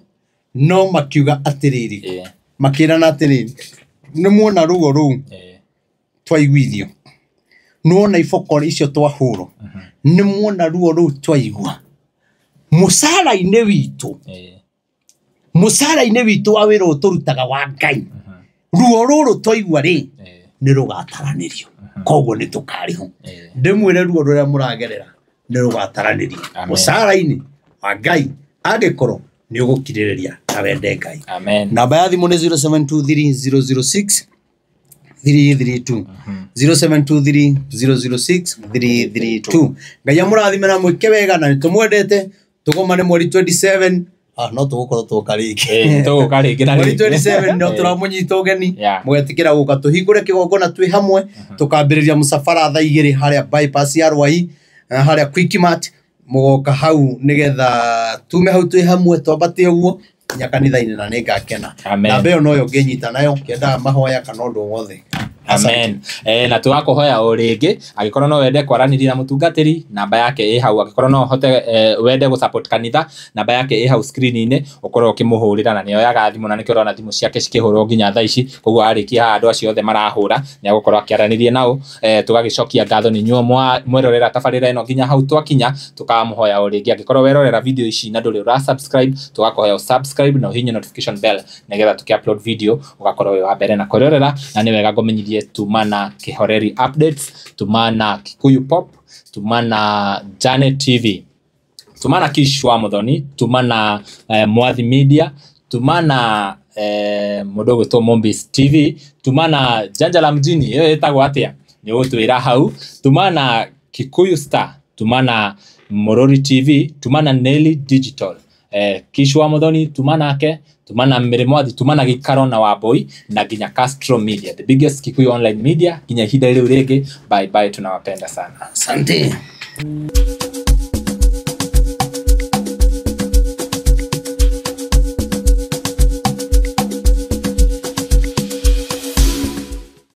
no makiuga atĩrĩrĩ makĩrana atĩrĩrĩ nĩ muona ruo rũu twaiguithio nĩwona iboko icio twahũrwo nĩ muona ruo rũu twaigua mũcara-inĩ witũ mũcara-inĩ witũ wa wĩra ũyũ tũrutaga wa Ngai ruo rũrũ twaigua rĩ nĩ rũgataranĩrio koguo nĩ tũkarĩhwo ndĩmwĩre ruo rũrĩa mũragerera nĩ rũgataranĩrio mũcara-inĩ wa Ngai angĩkorwo nĩ ũgũkirĩrĩria na wende Ngai. Amen. Namba ya thimũ nĩ 0723 006 332 0723 006 332. Ngai amũrathime na mwĩke wega na nĩtũmwendete. Tũgomane mweri 27 no tũgũkorwo tũka rĩngĩ. Tũgũka rĩngĩ na mweri rĩngĩ. 27 no tũramũnyita ũgeni mũgetĩkĩra gũka tũhingũre kĩgongona twĩ hamwe tũkambĩrĩria mũcabara thaa 2 harĩa bypass ya Rwai harĩa Quickmart mũgoka hau nĩgetha tume hau twĩ hamwe twambate ũguo nginya kanitha-inĩ na nĩngakena. Namba ĩyo noyo ũngĩnyita nayo ũkĩendaga mahoya kana ũndũ wothe. Amen. Na tũgakũhoya o rĩngĩ angĩkorwo no wende kwaranĩria na mũtungatĩri namba yake ĩ hau angĩkorwo no ũhote wende gũ support kanitha namba yake ĩ hau screen-inĩ ũkorwo ũkĩmũhũrĩra na nĩoyaga thimũ na nĩkĩo ũrona thimũ ciake cikĩhũrwo nginya thaa ici koguo arĩkia haha andũ acio othe marahũra nĩ agũkorwo akĩaranĩria nao. Tũgagĩcokia ngatho nĩ inyuĩ mwerorera tabarĩra ĩno nginya hau twakinya tũkamũhoya o rĩngĩ angĩkorwo werorera video ici na ndũrĩ ũra subscribe tũgakũhoya subscribe na ũhihinye notification bell nĩgetha tũkĩ upload video ũgakorwo wĩ wa mbere na kwĩrorera na nĩ wega ngũmenyithie tumana Kihoreri Updates, tumana Kikuyu Pop, tumana Janet TV, tumana Kishwa Muthoni, tumana Mwathi Media, tumana mũndũ ũgwĩtwo Mombis TV, tumana Janja la Mjini ĩyo ĩtagwo atĩa nĩ ũgũtwĩra hau, tumana Kikuyu Star, tumana Morori TV, tumana Nelly Digital, Kishwa Muthoni, tumana ake, tumana Mary Mwathi, tumana Gikaro na Wambui na nginya Castro Media, the biggest Kikuyu online media nginya ihinda rĩu rĩngĩ. Bye bye, tunawapenda sana. Asante.